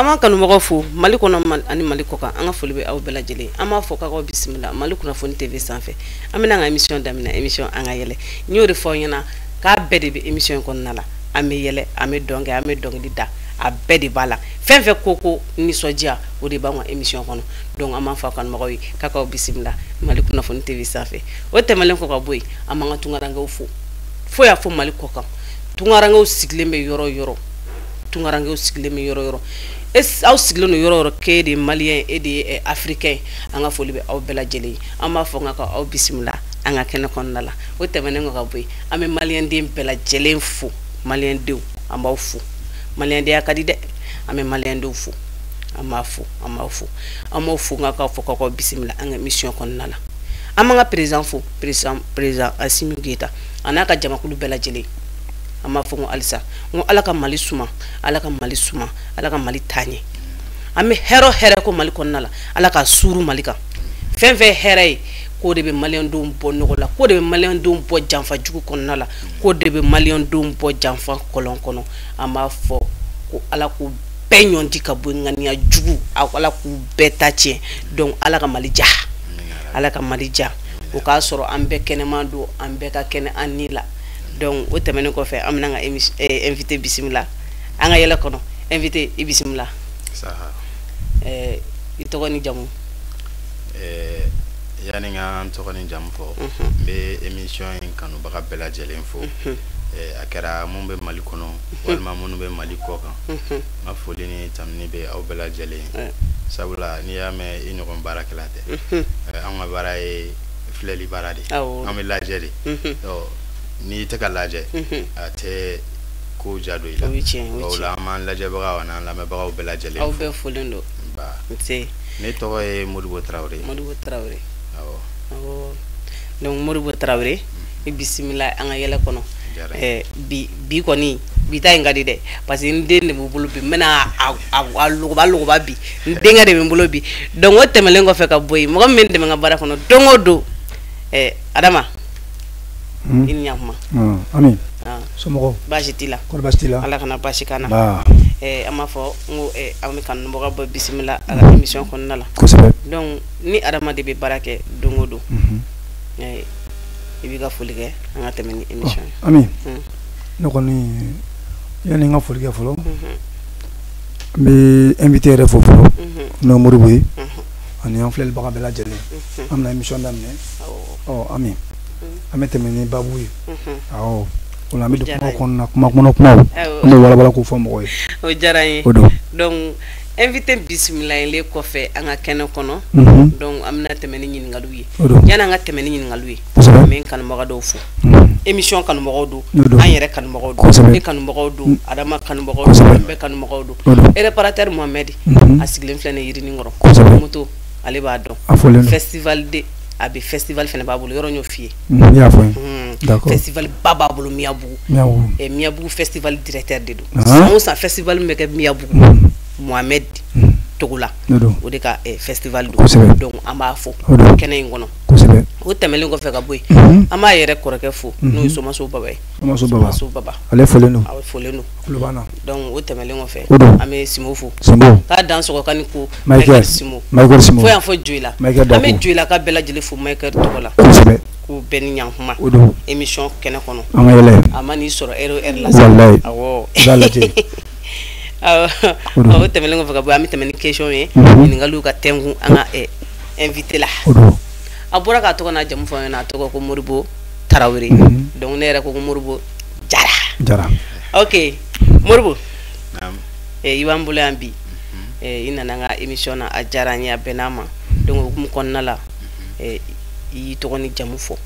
An b'an kanubagaw fo Mali kɔnɔ ani Mali kɔ kan. An ka foli bɛ aw bɛɛ lajɛlen. An b'a fɔ k'aw bisimila Mali Kunnafoni TV sanfɛ. An bɛna an ka émission daminɛ, émission An ka yɛlɛ. N y'o de fɔ aw ɲɛna k'a bɛɛ de bɛ émission in kɔnɔna la. An bɛ yɛlɛ, an bɛ dɔn kɛ, an bɛ dɔnkili da, a bɛɛ de b'a la. Fɛn fɛn ko nisɔndiya, o de b'an ka émission kɔnɔ. Donc an b'a fɔ kanubagaw ye k'aw bisimila Mali Kunnafoni TV sanfɛ. O tɛmɛnen kɔ ka bɔ yen, an b'an ka tunkarankew fo. Fo y'a fɔ Mali kɔ kan, tunkarankew sigilen bɛ yɔrɔ yɔrɔ, tunkarankew sigilen bɛ yɔrɔ yɔrɔ, aw sigilen don yɔrɔ yɔrɔ, k'e de ye malien, e de ye africain, an ka foli bɛ aw bɛɛ lajɛlen ye. An b'a fɔ ka aw bisimila an ka kɛnɛ kɔnɔna la. O tɛmɛnen kɔ ka bɔ yen, an bɛ malienden bɛɛ lajɛlen fo. Maliendenw, an b'aw fo. Maliendenya ka di dɛ. An bɛ maliendenw fo, an b'a fo, an b'aw fo, an b'aw fo nka k'aw fɔ k'aw bisimila an ka émission kɔnɔna la. An b'an ka président fo, président Assimi Goïta a n'a ka jamakulu bɛɛ lajɛlen. An b'a fɔ ko halisa n ko Ala ka Mali suma, Ala ka Mali suma, Ala ka Mali taa ɲɛ. An bɛ hɛrɛ o hɛrɛ ko Mali kɔnɔna la, Ala ka suuru Mali kan. Fɛn fɛn hɛrɛ ye, k'o de bɛ maliyɛndenw bɔ nɔgɔ la, k'o de bɛ maliyɛndenw bɔ janfa jugu kɔnɔna la, k'o de bɛ maliyɛndenw bɔ janfa kɔlɔn kɔnɔ. An b'a fɔ ko Ala k'u bɛɛ ɲɔnti ka bɔ ŋaniya jugu, Ala k'u bɛɛ ta tiɲɛ. Donc Ala ka Mali ja, Ala ka Mali ja. O k'a sɔrɔ an bɛɛ kɛnɛman don, an bɛɛ ka kɛnɛ an ni la. Donc o tɛmɛnen kɔfɛ, an bɛna an ka invité bisimila an ka yɛlɛ kɔnɔ. Invité, i bisimila. I tɔgɔ ni jamu? Yanni n ka n tɔgɔ ni jamu fɔ, n bɛ émission in kanubaga bɛɛ lajɛlen fo. A kɛra mun bɛ Mali kɔnɔ walima minnu bɛ Mali kɔ kan, n ka foli ni tanuni bɛ aw bɛɛ lajɛlen ye. Sabula n'i y'a mɛn i ɲɔgɔn baarakɛla tɛ, an ka baara ye filɛli baara de ye, an bɛ lajɛ de. N'i tɛ ka lajɛ, a tɛ ko ja don i la. O la an b'an lajɛbagaw an'an lamɛnbagaw bɛɛ lajɛlen fo. Aw bɛɛ folen don. Nse. Ne tɔgɔ ye Modibo Tarawele. Modibo Tarawele. Awɔ. Awɔ. Donc Modibo Tarawele, i bisimila an ka yɛlɛ kɔnɔ. Bi kɔni, bi ta in ka di dɛ, parce que n den de b'u bolo bi, n bɛna a logoba logoba bi, n denkɛ de bɛ n bolo bi. Donc o tɛmɛnen kɔfɛ ka bɔ yen, mɔgɔ min bɛ n dɛmɛ n ka baara kɔnɔ don o don, Adama, i ni ɲankuma. Ami, somɔgɔw? Baasi t'i la? Kɔri baasi t'i la? Ala kana baasi k'an na. An b'a fɔ n ko an bɛ kanubagaw bɔ bisimila a ka émission kɔnɔna la. Kosɛbɛ. Donc ni Adama de bɛ baara kɛ don o don, i b'i ka foli kɛ, an ka tɛmɛ ni émission ye. Ami, ne kɔni yanni n ka foli kɛ fɔlɔ, n bɛ invité yɛrɛ fo fɔlɔ, n'o ye Modibo ye, ani an filɛlibaga bɛɛ lajɛlen. An bɛna émission daminɛ. Ɔ Ami, an bɛ tɛmɛ ni baabu ye. Awɔ, o la an bɛ don kuma kɔnɔna, kuma kɔnɔ kumaw, an bɛ walawala k'o fɔ mɔgɔw ye. O diyara n ye. O don. Donc invité bisimilayɛlen kɔfɛ an ka kɛnɛ kɔnɔ, donc an bɛna tɛmɛ ni ɲininkaliw ye. Yanni an ka tɛmɛ ni ɲininkaliw ye, an bɛ kanubaga dɔw fo. Émission kanubagaw don, an yɛrɛ kanubagaw don, ne kanubagaw don, Adama kanubagaw don, an bɛɛ kanubagaw don. Réparateur Mohamed, a sigilen filɛ nin yirinin kɔrɔ. Moto, ale b'a dɔn. Festival de a bɛ festival fana b'a bolo, yɔrɔ n y'o f'i ye. N y'a fɔ n ye. D'accord. Festival ba b'a bolo Miyabugu. Miyabugu festival directeur de don. San o san festival min bɛ kɛ Miyabugu, Mohamed Togola, o de ka festival don. Donc an b'a fo kɛnɛ in kɔnɔ. O tɛmɛnen kɔfɛ ka bɔ yen, an b'a yɛrɛ kɔrɔkɛ fo, n'o ye Somaso Baba ye. Somaso Baba. Ale folen don. Ale folen don. Tulo b'an na. Donc o tɛmɛnen kɔfɛ, an bɛ Simo fo. Simo. K'a dan sɔgɔ kan ni ko Michael Simo. Michael Simo. Fo yan fɔ Joyila. Michael An bɛ Joyila ka bɛɛ lajɛlen fo Michael tɔgɔ la. Kosɛbɛ. K'u bɛɛ ni ɲankuma. O don. Émission kɛnɛ kɔnɔ. An ka yɛlɛ. A ma n'i sɔrɔ heure o heure la. Walayi. Awɔ. I b'a lajɛ. Awɔ. O tɛmɛnen kɔfɛ ka bɔ yen, an bɛ tɛmɛ ni question ye. Ɲininkaliw ka tɛnku an ka invité la. O don. A bɔra k'a tɔgɔ n'a jamu fɔ an ɲɛna, a tɔgɔ ko Modibo Tarawele. Donc ne yɛrɛ ko ko Modibo Jara. Jara. Ok, Modibo. I b'an bolo yan bi. I nana an ka émission na, a diyara an ye, a bɛnna an ma. Donc o hukumu kɔnɔna la, i y'i tɔgɔ ni jamu fɔ.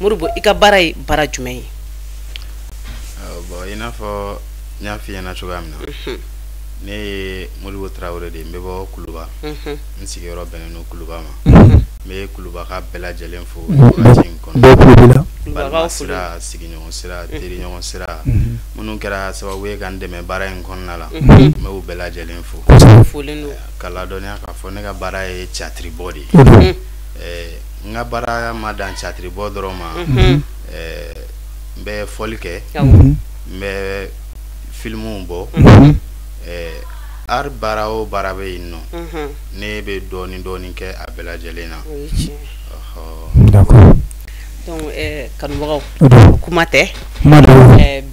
Modibo, i ka baara ye baara jumɛn ye? Bon, i n'a fɔ n y'a f'i ɲɛna cogoya min na, ne ye Modibo Tarawele de ye, n bɛ bɔ Kuluba. N sigiyɔrɔ bɛnnen don Kuluba ma. N bɛ Kulubaka bɛɛ lajɛlen fo wagati in kɔnɔ. Bɛɛ tulo b'i la. Balima sira, sigiɲɔgɔn sira, teriɲɔgɔn sira, minnu kɛra sababu ye ka n dɛmɛ baara in kɔnɔna la, n bɛ u bɛɛ lajɛlen fo. Ka ladɔnniya k'a fɔ ne ka baara ye théâtre bɔ de ye. N ka baara ma dan théâtre bɔ dɔrɔn ma. N bɛ fɔli kɛ, n bɛ filmuw bɔ. Art baara o baara bɛ yen nɔ, ne bɛ dɔɔni dɔɔni kɛ a bɛɛ lajɛlen na. D'accord. Donc kanubagaw, kuma tɛ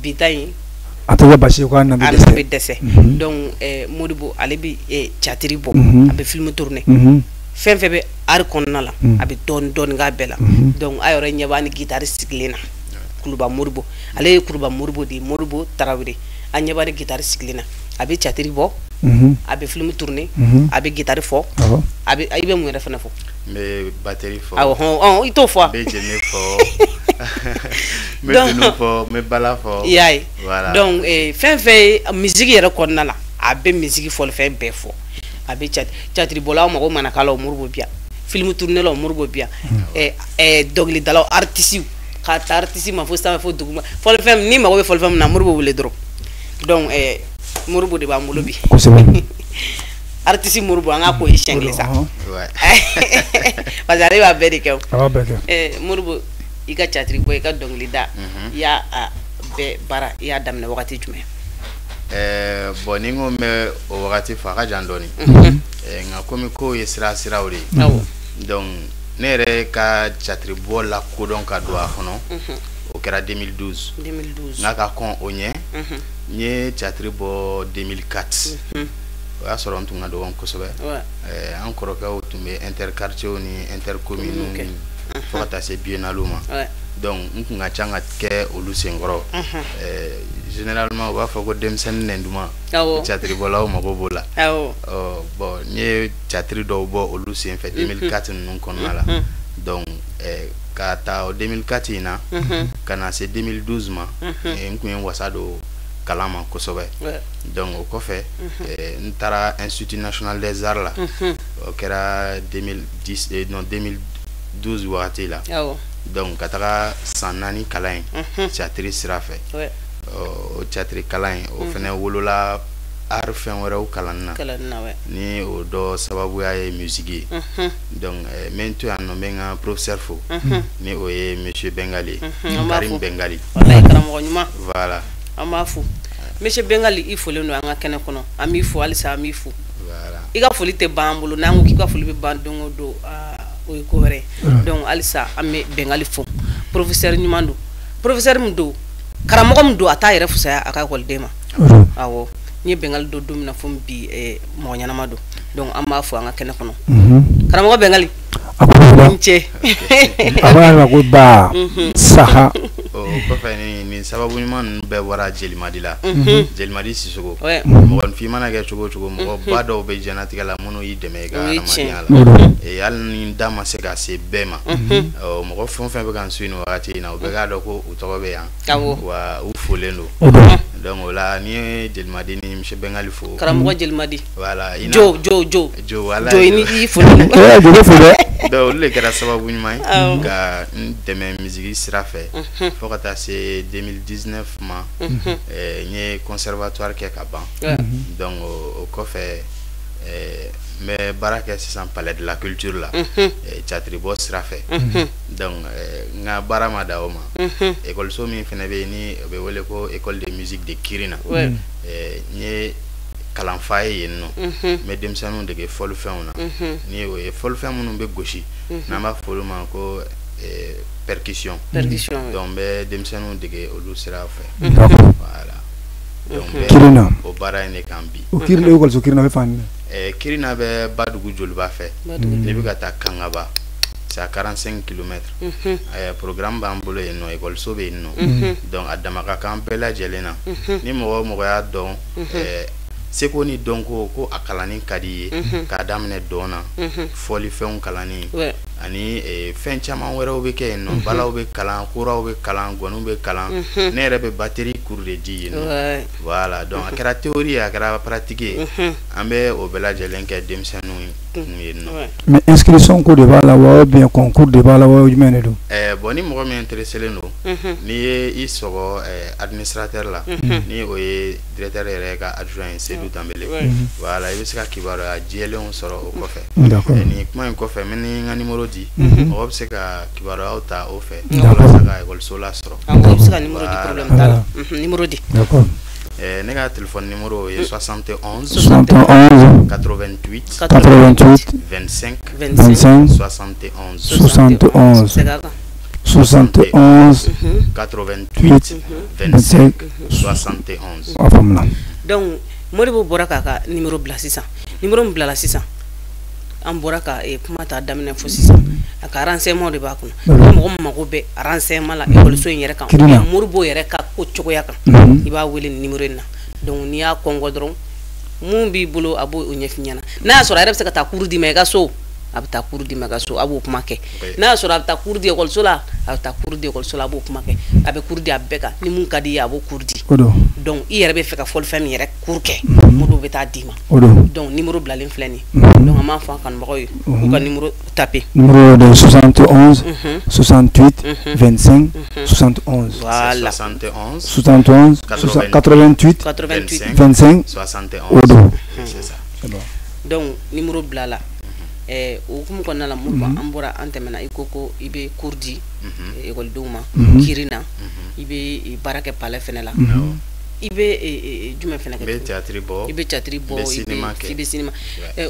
bi ta in a tɛ kɛ basi ye ko a na bɛ dɛsɛ. Donc Modibo ale bɛ théâtre bɔ, a bɛ film tourner, fɛn fɛn bɛ art kɔnɔna la, a bɛ dɔɔni dɔɔni k'a bɛɛ la. Donc a yɛrɛ ɲɛ b'a ni guitare sigilen na, Kuluba Modibo, ale ye Kuluba Modibo de ye, Modibo Tarawele, a ɲɛ b'a ni guitare sigilen na, a bɛ théâtre bɔ, a bɛ film tourner, a bɛ guitare fɔ, a bɛ i bɛ mun yɛrɛ fana fɔ? N bɛ batterie fɔ. Awɔ, hɔn, i t'o fɔ. N bɛ jɛnɛ fɔ, n bɛ dunun fɔ, n bɛ bala fɔ. I y'a ye. Donc fɛn fɛn ye musique yɛrɛ kɔnɔna la, a bɛ musique fɔlifɛn bɛɛ fɔ. A bɛ théâtre bɔlaw mago mana k'a la, o Modibo bi yan, film tourner la, o Modibo bi yan, dɔnkilidalaw, artiste, ka taa artiste ma fo sanfɛ fo duguma, fɔlifɛn ni mago bɛ fɔlifɛn min na, Modibo wele dɔrɔn. Donc Modibo de b'an bolo bi. Kosɛbɛ. Artiste Modibo, an ka ko ye siɲɛ kelen sa. Parce que ale b'a bɛɛ de kɛ o. A b'a bɛɛ kɛ. Modibo, i ka théâtre bɔ, i ka dɔnkili da, i y'a bɛɛ baara, i y'a daminɛ wagati jumɛn? Bon, ni n ko n bɛ o wagati fɔ, a ka jan dɔɔni. Nka komi kow ye sira siraw de ye. Donc ne yɛrɛ ka théâtre bɔ la kodɔn ka don a kɔnɔ, o kɛra 2012. 2012. Nka ka kɔn o ɲɛ, n ye théâtre bɔ 2004. O y'a sɔrɔ n tun ka dɔgɔn kosɛbɛ. An kɔrɔkɛw tun bɛ interquartiers ni intercommunes fo ka taa se biennale ma. Donc n tun ka ca ka kɛ olu senkɔrɔ. Généralement u b'a fɔ ko denmisɛnnin nɛn duman, théâtre bɔlaw mago b'o la. Bon, n ye théâtre dɔw bɔ olu senfɛ 2004 ninnu kɔnɔna la. Donc ka taa o 2004 in na, ka na se 2012 ma, n tun ye n wasa don kalan ma kosɛbɛ. Donc o kɔfɛ, n taara Institut national des arts la. O kɛra 2010, non, 2012 wagati la. Donc ka taga san 4 kalan in théâtre sira fɛ. O théâtre kalan in, o fɛnɛ wolola art fɛn wɛrɛw kalan na, ni o dɔ sababuya ye musique ye. Donc n bɛ n to yan nɔ, n bɛ n ka professeur fo, ni o ye monsieur Bengali, Karim Bengali. Walayi, karamɔgɔ ɲuman. Voilà. An b'a fo. Monsieur Bengali, i folen don an ka kɛnɛ kɔnɔ, an b'i fo halisa, an b'i fo. I ka foli tɛ ban an bolo, n'an ko k'i ka foli bɛ ban don o don, o ye ko wɛrɛ ye. Donc halisa an bɛ Bengali fo, professeur ɲuman don, professeur min don, karamɔgɔ min don, a t'a yɛrɛ fisaya a ka ekɔliden ma. Awɔ, n ye Bengali don don min na fo bi, mɔgɔ ɲɛnama don. Donc an b'a fo an ka kɛnɛ kɔnɔ. Karamɔgɔ Bengali, A ko n ce. A b'a ko ba saha. O kɔfɛ, nin sababu ɲuman ninnu bɛɛ bɔra Jelimadi la, Jelimadi Sisoko. Mɔgɔninfin mana kɛ cogo o cogo, mɔgɔba dɔw bɛ diɲɛlatigɛ la minnu y'i dɛmɛ i ka hadamadenya la. Hali ni n da ma se ka se bɛɛ ma, mɔgɔ fɛn o fɛn bɛ ka n su nin wagati in na, u bɛɛ k'a dɔn ko u tɔgɔ bɛ yan, wa u folen don. Donc o la, n'i ye Jelimadi ni monsieur Bengali fo. Karamɔgɔ Jelimadi. Voilà. Jo jo jo. Jo, wala. Jo, i folen don. Jo bɛ fo dɛ. Donc olu de kɛra sababu ɲuman ye ka n dɛmɛ musique sira fɛ fo ka taa se 2019 ma, n ye conservatoire kɛ ka ban. Donc o kɔfɛ, n bɛ baara kɛ sisan Palais de la culture la, théâtre bɔ sira fɛ. Donc n ka baara ma dan o ma, ekɔliso min fana bɛ yen ni o bɛ wele ko école de musique de Kirina, n ye kalanfa ye yen nɔ. N bɛ denmisɛnninw dege fɔlifɛnw na, ni o ye fɔlifɛn minnu bɛ gosi, n'an b'a fɔ olu ma ko percussion. Donc n bɛ denmisɛnninw dege olu sira fɛ. Voilà. Donc Kirina, o baara in de kan bi. O Kirina, ekɔliso Kirina bɛ fan jumɛn? Kirina bɛ Badugu Joliba fɛ, n'i bɛ ka taa Kangaba, c'est à 45 kilomètres. Programme b'an bolo yen nɔ, ekɔliso bɛ yen nɔ. Donc a dama ka kan bɛɛ lajɛlen na. Ni mɔgɔ o mɔgɔ y'a dɔn seko ni dɔnko ko a kalanni ka di i ye, k'a daminɛ dɔn na, fɔlifɛnw kalanni ani fɛn caman wɛrɛw bɛ kɛ yen nɔ, balaw bɛ kalan, koraw bɛ kalan, gɔniw bɛ kalan. Ne yɛrɛ bɛ batterie cours de di yen nɔ. Voilà. Donc a kɛra théorie ye, a kɛra pratique ye, an bɛ o bɛɛ lajɛlen kɛ denmisɛnninw kun yen nɔ. Mais inscription ko de b'a la wa, ou bien concours de b'a la wa, jumɛn de don? Bon, ni mɔgɔ min intéressé don, n'i ye i sɔgɔ administrateur la, ni o ye directeur yɛrɛ ka adjoint ye, Seydou Danbele. Voilà, i bɛ se ka kibaruya jɛlenw sɔrɔ o kɔfɛ. Nin kuma in kɔfɛ, n bɛ n ka numéro di, mɔgɔ bɛ se ka kibaruyaw ta o fɛ walasa ka ekɔliso lasɔrɔ. Awɔ, i bɛ se ka numéro di, problème t'a la. Numéro di. D'accord. Ne ka téléphone numéro ye 71 71 88 88 25 25 71 71 Segin a kan. 71 88 25 71. A faamuna. Donc Modibo bɔra k'a ka numéro bila sisan. Numéro min bilala sisan, an bɔra ka kuma ta daminɛ fo sisan, a ka renseignement de b'a kɔnɔ. Ni mɔgɔ min mago bɛ renseignement la ekɔliso in yɛrɛ kan, Kirina. ou bien Modibo yɛrɛ ka ko cogoya kan, Mhm. i b'a wele nin numéro in na. Donc n'i y'a kɔngɔ dɔrɔn, mun b'i bolo, a b'o ɲɛf'i ɲɛna. N'a y'a sɔrɔ a yɛrɛ bɛ se ka taa cours d'i ma i ka so, a bɛ taa cours d'i ma i ka so, a b'o kuma kɛ. N'a y'a sɔrɔ a bɛ taa cours di ekɔliso la, a bɛ taa cours di ekɔliso la, a b'o kuma kɛ. A bɛ cours di a bɛɛ kan. Ni mun ka di i ye, a b'o cours di. O don. Donc i yɛrɛ bɛ fɛ ka fɔlifɛn min yɛrɛ cours kɛ, Modibo bɛ taa d'i ma. O don. Donc numéro bilalen filɛ nin ye. Mhm. Donc an b'a fɔ an kanubagaw ye k'u ka numéro taper. Numéro de 71 68 25 71. Voilà. 71 71 88 88 25 71. O don. C'est ça. C'est bon. Donc numéro bilala. O hukumu kɔnɔna la, Modibo, an bɔra, an tɛmɛna, i ko i bɛ cours di ekɔlidenw ma kiiri na, i bɛ baara kɛ palais fɛnɛ la, i bɛ jumɛn fɛnɛ N kɛ bɛ tuguni? théâtre bɔ. I bɛ théâtre bɔ, N bɛ i cinéma bɛ kɛ. i bɛ cinéma.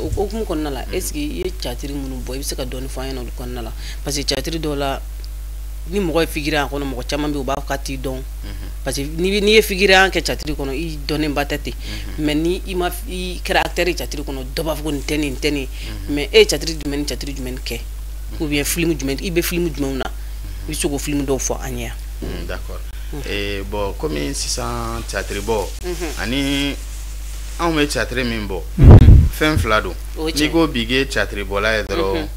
O hukumu kɔnɔna la, est ce que i ye théâtre minnu bɔ, i bɛ se ka dɔɔni fɔ an ɲɛna olu kɔnɔna la? Parce que théâtre dɔw la, ni mɔgɔ ye figurant kɔnɔ, mɔgɔ caman bɛ yen, u b'a fɔ k'a t'i dɔn, parce que n'i ye figurant kɛ théâtre kɔnɔ, i dɔnnenba tɛ ten. Mais ni i ma, i kɛra acteur ye théâtre kɔnɔ, dɔ b'a fɔ ko nin tɛ nin tɛ nin. Mais e ye théâtre jumɛn ni théâtre jumɛn kɛ, ou bien film jumɛn, i bɛ film jumɛnw na, i bɛ se k'o film dɔw fɔ an ye yan? D'accord. Bon, komi sisan théâtre bɔ ani anw bɛ théâtre min bɔ, fɛn fila don. O ye N'i tiɲɛ. ko bi k'e ye théâtre bɔla ye dɔrɔn,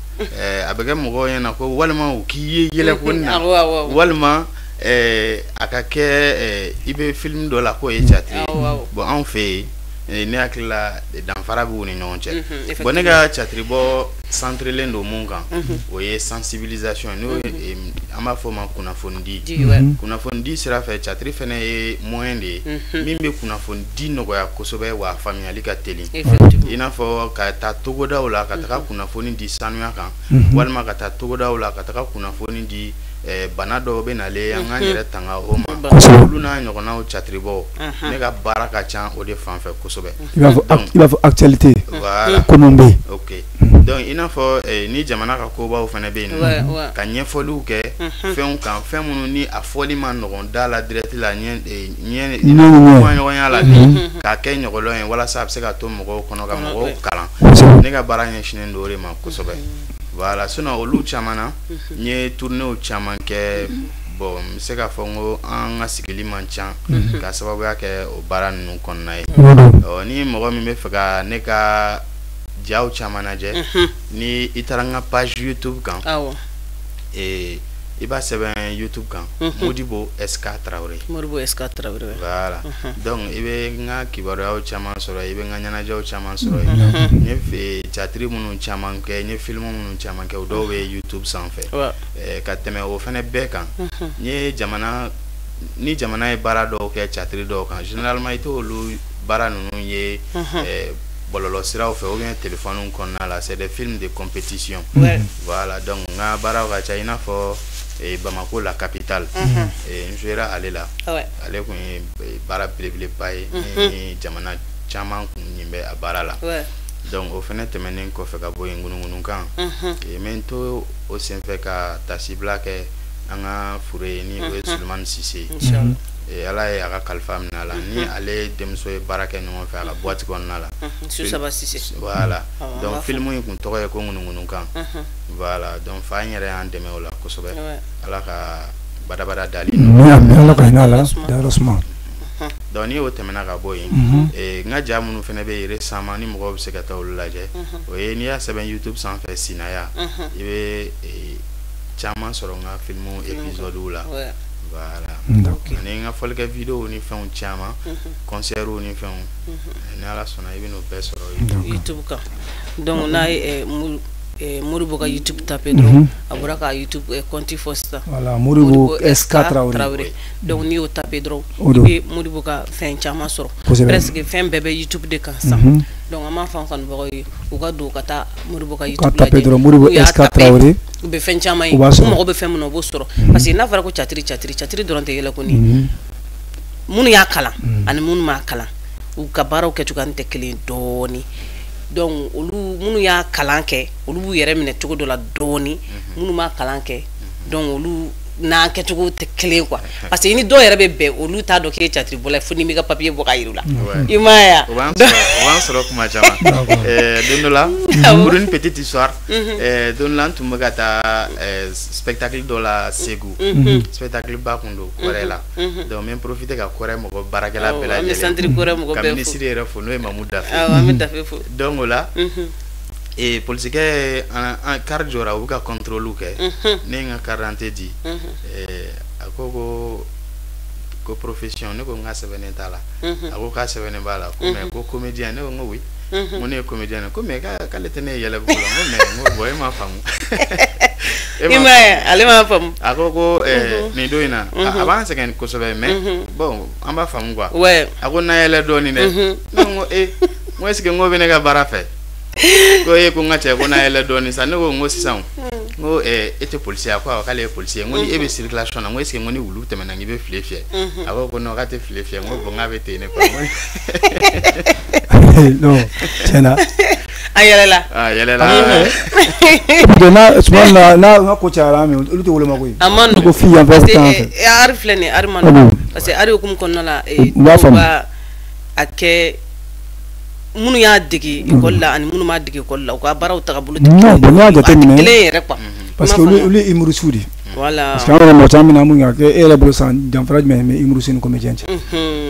a bɛ kɛ mɔgɔw ɲɛna ko walima u k'i ye yɛlɛko nin na, Awɔ, awɔ, awɔ. walima a ka kɛ i bɛ film dɔ la k'o ye théâtre ye. Awɔ, awɔ. Bon, anw fɛ yen, ne hakili la, danfara b'u ni ɲɔgɔn cɛ. Bon, ne ka théâtre bɔ centrelen don mun kan, o ye sensibilisation ye, n'o ye an b'a fɔ o ma kunnafoni di. Di, ouais. Kunnafoni di sira fɛ, théâtre fɛnɛ ye moyen de ye min bɛ kunnafoni di nɔgɔya kosɛbɛ, wa a faamuyali ka teli. I n'a fɔ ka taa togodaw la ka taga kunnafoni di sanuya kan, walima ka taa togodaw la ka taga kunnafoni di bana dɔw bɛ nalen, an k'an yɛrɛ tanga o ma. Olu n'a ɲɔgɔnnaw, théâtre bɔ, ne ka baara ka ca o de fan fɛ kosɛbɛ. I b'a fɔ i b'a fɔ actualité. Voilà. Ko mun bɛ yen. Ok, donc i n'a fɔ ni jamana ka kobaw fana bɛ yen nɔ, ka ɲɛfɔliw kɛ fɛnw kan, fɛn minnu ni a fɔli ma nɔgɔn da la direct la, ɲɛ ɲɛ kumaɲɔgɔnya la ten, k'a kɛ ɲɔgɔlɔn ye walasa a bɛ se ka to mɔgɔw kɔnɔ, ka mɔgɔw kalan. Ne ka baara ɲɛsinnen don o de ma kosɛbɛ. Voilà. Sinon olu caman na, n ye tournées caman kɛ. Bon, n bɛ se k'a fɔ n ko an ka sigili man ca ka sababuya kɛ o baara ninnu kɔnɔna ye. Ɔ, ni mɔgɔ min bɛ fɛ ka ne ka jaw caman lajɛ, ni i taara n ka page YouTube kan, i b'a sɛbɛn YouTube kan, Modibo SK Traoré. Modibo SK Traoré. Voilà. Donc i bɛ n ka kibaruyaw caman sɔrɔ, i bɛ n ka ɲɛnajɛw caman sɔrɔ yen. N ye théâtre minnu caman kɛ, n ye film minnu caman kɛ, o dɔw bɛ YouTube sanfɛ. Ka tɛmɛ o fɛnɛ bɛɛ kan, n ye jamana ni jamana ye baara dɔw kɛ théâtre dɔw kan, généralement i t'olu baara ninnu ye bɔlɔlɔ siraw fɛ ou bien téléphone kɔnɔna la. C'est des films de compétition. Voilà. Donc n ka baaraw ka ca, i n'a fɔ Bamako la capitale, n jouera ale la. Ale kun ye baara belebeleba ye ni jamana caman kun ɲin bɛ a baara la. Donc o fɛnɛ tɛmɛnen kɔfɛ ka bɔ yen, ŋunuŋunukan, n bɛ n to o senfɛ ka tasibila kɛ an ka fure ye, ni o ye Sulemani Sise ye. Ala ye a ka kalifa minɛ a la, ni ale denmuso ye baara kɛ ɲɔgɔn fɛ a ka boîte kɔnɔna la. Susaba Sise. Voilà. Donc film in kun tɔgɔ ye ko ŋunuŋunukan. Voilà. Donc fa in yɛrɛ y'an dɛmɛ o la kosɛbɛ. Ala ka badabada dali. Amin, Ala ka hinɛ a la, dayɔrɔ suma. Donc ni o tɛmɛna ka bɔ yen, n ka ja minnu fana bɛ yen récemment, ni mɔgɔw bɛ se ka taa olu lajɛ, o ye n'i y'a sɛbɛn YouTube sanfɛ Sinaya, i bɛ caman sɔrɔ n ka film épisode la. Voilà. Ani n ka fɔlikɛ vidéo ni fɛnw caman, concert ni fɛnw, ni Ala sɔnna, i bɛ n'o bɛɛ sɔrɔ YouTube kan. Donc n'a ye Modibo ka YouTube tapé dɔrɔn, a bɔra ka YouTube compte fɔ sisan. Voilà, Modibo SK Traoré. Donc n'i y'o tapé dɔrɔn, i bɛ Modibo ka fɛn caman sɔrɔ. Presque fɛn bɛɛ bɛ YouTube de kan sisan. Donc an b'a fɔ an kanubagaw ye u ka don ka taa Modibo ka YouTube lajɛ. Ka tapé dɔrɔn Modibo SK Traoré. U bɛ fɛn caman ye, u mago bɛ fɛn min na, u b'o sɔrɔ. Parce que n'a fɔra ko théâtre, théâtre, théâtre dɔrɔn tɛ yɛlɛko ni. Minnu y'a kalan ani minnu m'a kalan u ka baaraw kɛcogoya tɛ kelen dɔɔni. Donc olu minnu y'a kalan kɛ olu b'u yɛrɛ minɛ cogo dɔ la dɔɔni, minnu m'a kalan kɛ donc olu n'an kɛcogo tɛ kelen quoi. Parce que i ni dɔw yɛrɛ bɛ bɛn, olu t'a dɔn k'e ye théâtre bɔla ye fo n'i m'i ka papier bɔ k'a yir'u la. I m'a ye wa? O b'an sɔrɔ kuma caman. Don dɔ la, pour une petite histoire, don dɔ la n tun bɛ ka taa spectacle dɔ la Segu. Spectacle ba kun don Kɔrɛ la. Donc n bɛ profiter ka Kɔrɛ mɔgɔ baarakɛla bɛɛ lajɛlen. An bɛ centre Kɔrɛ mɔgɔ bɛɛ fo. Ka ministre yɛrɛ fo n'o ye Mamu Dafe. Awɔ, an bɛ Dafe fo. Donc o la. Et polisikɛ an car jɔra, u bɛ ka contrôle kɛ. Ne ye n ka carte d'identité di. A ko ko profession, ne ko n ka sɛbɛnnen t'a la. A ko k'a sɛbɛnnen b'a la, ko mais ko comédien, ne ko n ko oui. N ko ne ye comédien ye, ko mais k'ale tɛ ne ye yɛlɛbugu la. N ko mais n ko bon e m'a faamu. I m'a ye, ale m'a faamu. A ko nin don in na a b'an sɛgɛn kosɛbɛ, mais bon an b'a faamu quoi. A ko n'a yɛlɛ dɔɔnin dɛ. Ne ko n ko est ce que n ko bɛ ne ka baara fɛ? Ko e ko n ka cɛ ko n'a yɛlɛ dɔɔnin sa. Ne ko n ko sisan n ko e tɛ policier ye? A ko awɔ k'ale ye policier ye. N ko ni e bɛ circulation na, n ko est ce que n ko ni wulu tɛmɛna k'i bɛ file fiyɛ? A ko non k'a tɛ file fiyɛ. N ko bon k'a bɛ ten de quoi. Non, tiɲɛna. A yɛlɛla. A yɛlɛla. N'a souvent n'a n ka ko cayara mais olu tɛ woloma koyi. A ma nɔgɔn. Ko fille yan fɛ parce tan fɛ. que art filɛ nin ye, art ma nɔgɔn. Parce que art hukumu kɔnɔna la, dɔw b'a a kɛ. Minnu y'a dege école la ani minnu m'a dege école la, u ka baaraw tagabolo tɛ kelen ye. Non, n'i y'a jateminɛ kelen yɛrɛ quoi. Parce que olu ye humoriste de ye. Voilà. Parce que an yɛrɛ mɔgɔ caman bɛ na mun kɛ e yɛrɛ bolo sisan, danfara jumɛn bɛ humoriste ni comédien cɛ? E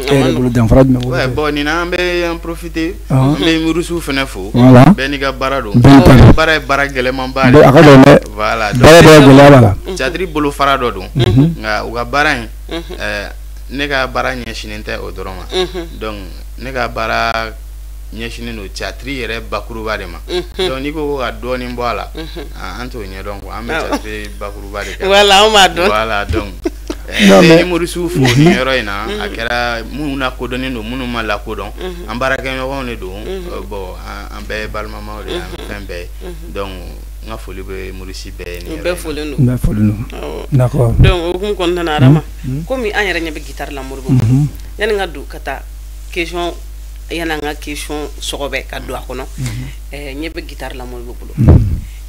yɛrɛ bolo danfara jumɛn b'olu cɛ? Ouais, bon nin na an bɛ en profiter. An bɛ humoriste fana fo. Voilà. Bɛɛ n'i ka baara don. Baara ye baara gɛlɛnmanba de ye. A ka gɛlɛn dɛ. Voilà. Baara bɛɛ gɛlɛya b'a la. Théâtre bolofara dɔ don. Nka u ka baara in, ne ka baara ɲɛsinnen tɛ o dɔrɔn ma. Donc ne ka baara ɲɛsinnen don théâtre yɛrɛ bakuruba de ma. Donc n'i ko ka dɔɔnin bɔ a la, an t'o ɲɛdɔn quoi. An bɛ théâtre bakuruba de kɛ. Voilà, an b'a dɔn. Voilà, donc n bɛ humoriste fo nin yɔrɔ in na. A kɛra minnu lakodɔnnen don, minnu ma lakodɔn, an baarakɛɲɔgɔnw de don. Bon an bɛɛ ye balimamaw de ye, an fɛn bɛɛ ye. Donc n ka foli bɛ humoriste bɛɛ ye nin yɔrɔ in na. Bɛɛ folen don. Bɛɛ folen don. D'accord. Donc o hukumu kɔnɔna na, Adama, komi an yɛrɛ ɲɛ bɛ guitare la Moribo, yanni n ka don ka taa question, yanni an ka question sɔgɔbɛ ka don a kɔnɔ, ɲɛ bɛ guitare la Moribo bolo.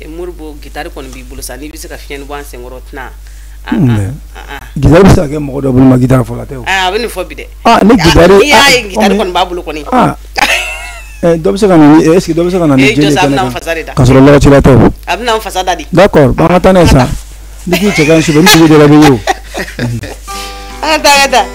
Moribo, guitare kɔni b'i bolo sa, n'i bɛ se ka fiɲɛni bɔ an senkɔrɔ tɛna. Guitare bɛ se ka kɛ mɔgɔ dɔ bolo ma guitare fɔlɔ tɛ o. A bɛ nin fɔ bi dɛ. Ne guitare. N'i y'a ye guitare kɔni b'a bolo kɔni. Dɔ bɛ se ka na ni, est ce que dɔ bɛ se ka na ni jeli ye kɛnɛ kan? K'a sɔrɔ lɔgɔcila tɛ o. A bɛna n fasa da de. D'accord, bon an ka taa n'a ye sa. N'i k'i cɛ ka ɲi sufɛ, ni dugu jɛra i bɛ ye o. An ka taa, an ka taa.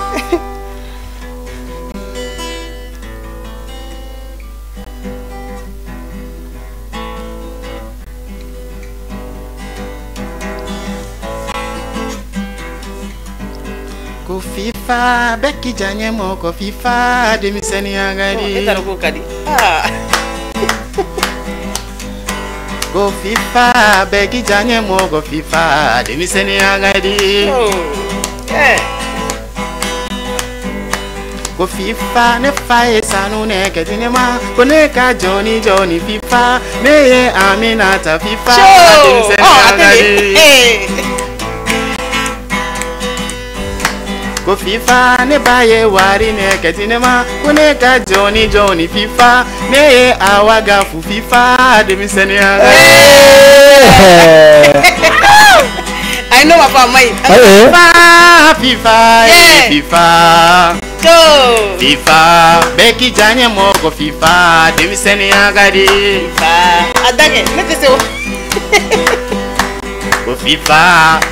Ko FIFA bɛɛ k'i diya ɲɛmɔgɔ FIFA denmisɛnninya ka di. E taara k'o ka di. Ko FIFA bɛɛ k'i diya ɲɛmɔgɔ FIFA denmisɛnninya ka di. Ko FIFA ne fa ye sanu nɛgɛ di ne ma, ko ne ka jɔni jɔni FIFA, ne ye Aminata FIFA denmisɛnninya ka di. Ko FIFA ne ba ye wari nɛgɛ di ne ma, ko ne ka jɔni jɔni FIFA, ne ye Awa Gafu FIFA denmisɛnninya ka di. Ayi n'o ma fɔ a ma ɲi. FIFA FIFA FIFA. FIFA bɛɛ k'i diya ɲɛmɔgɔ FIFA denmisɛnninya ka di. FIFA a da kɛ ne tɛ se o. Ko FIFA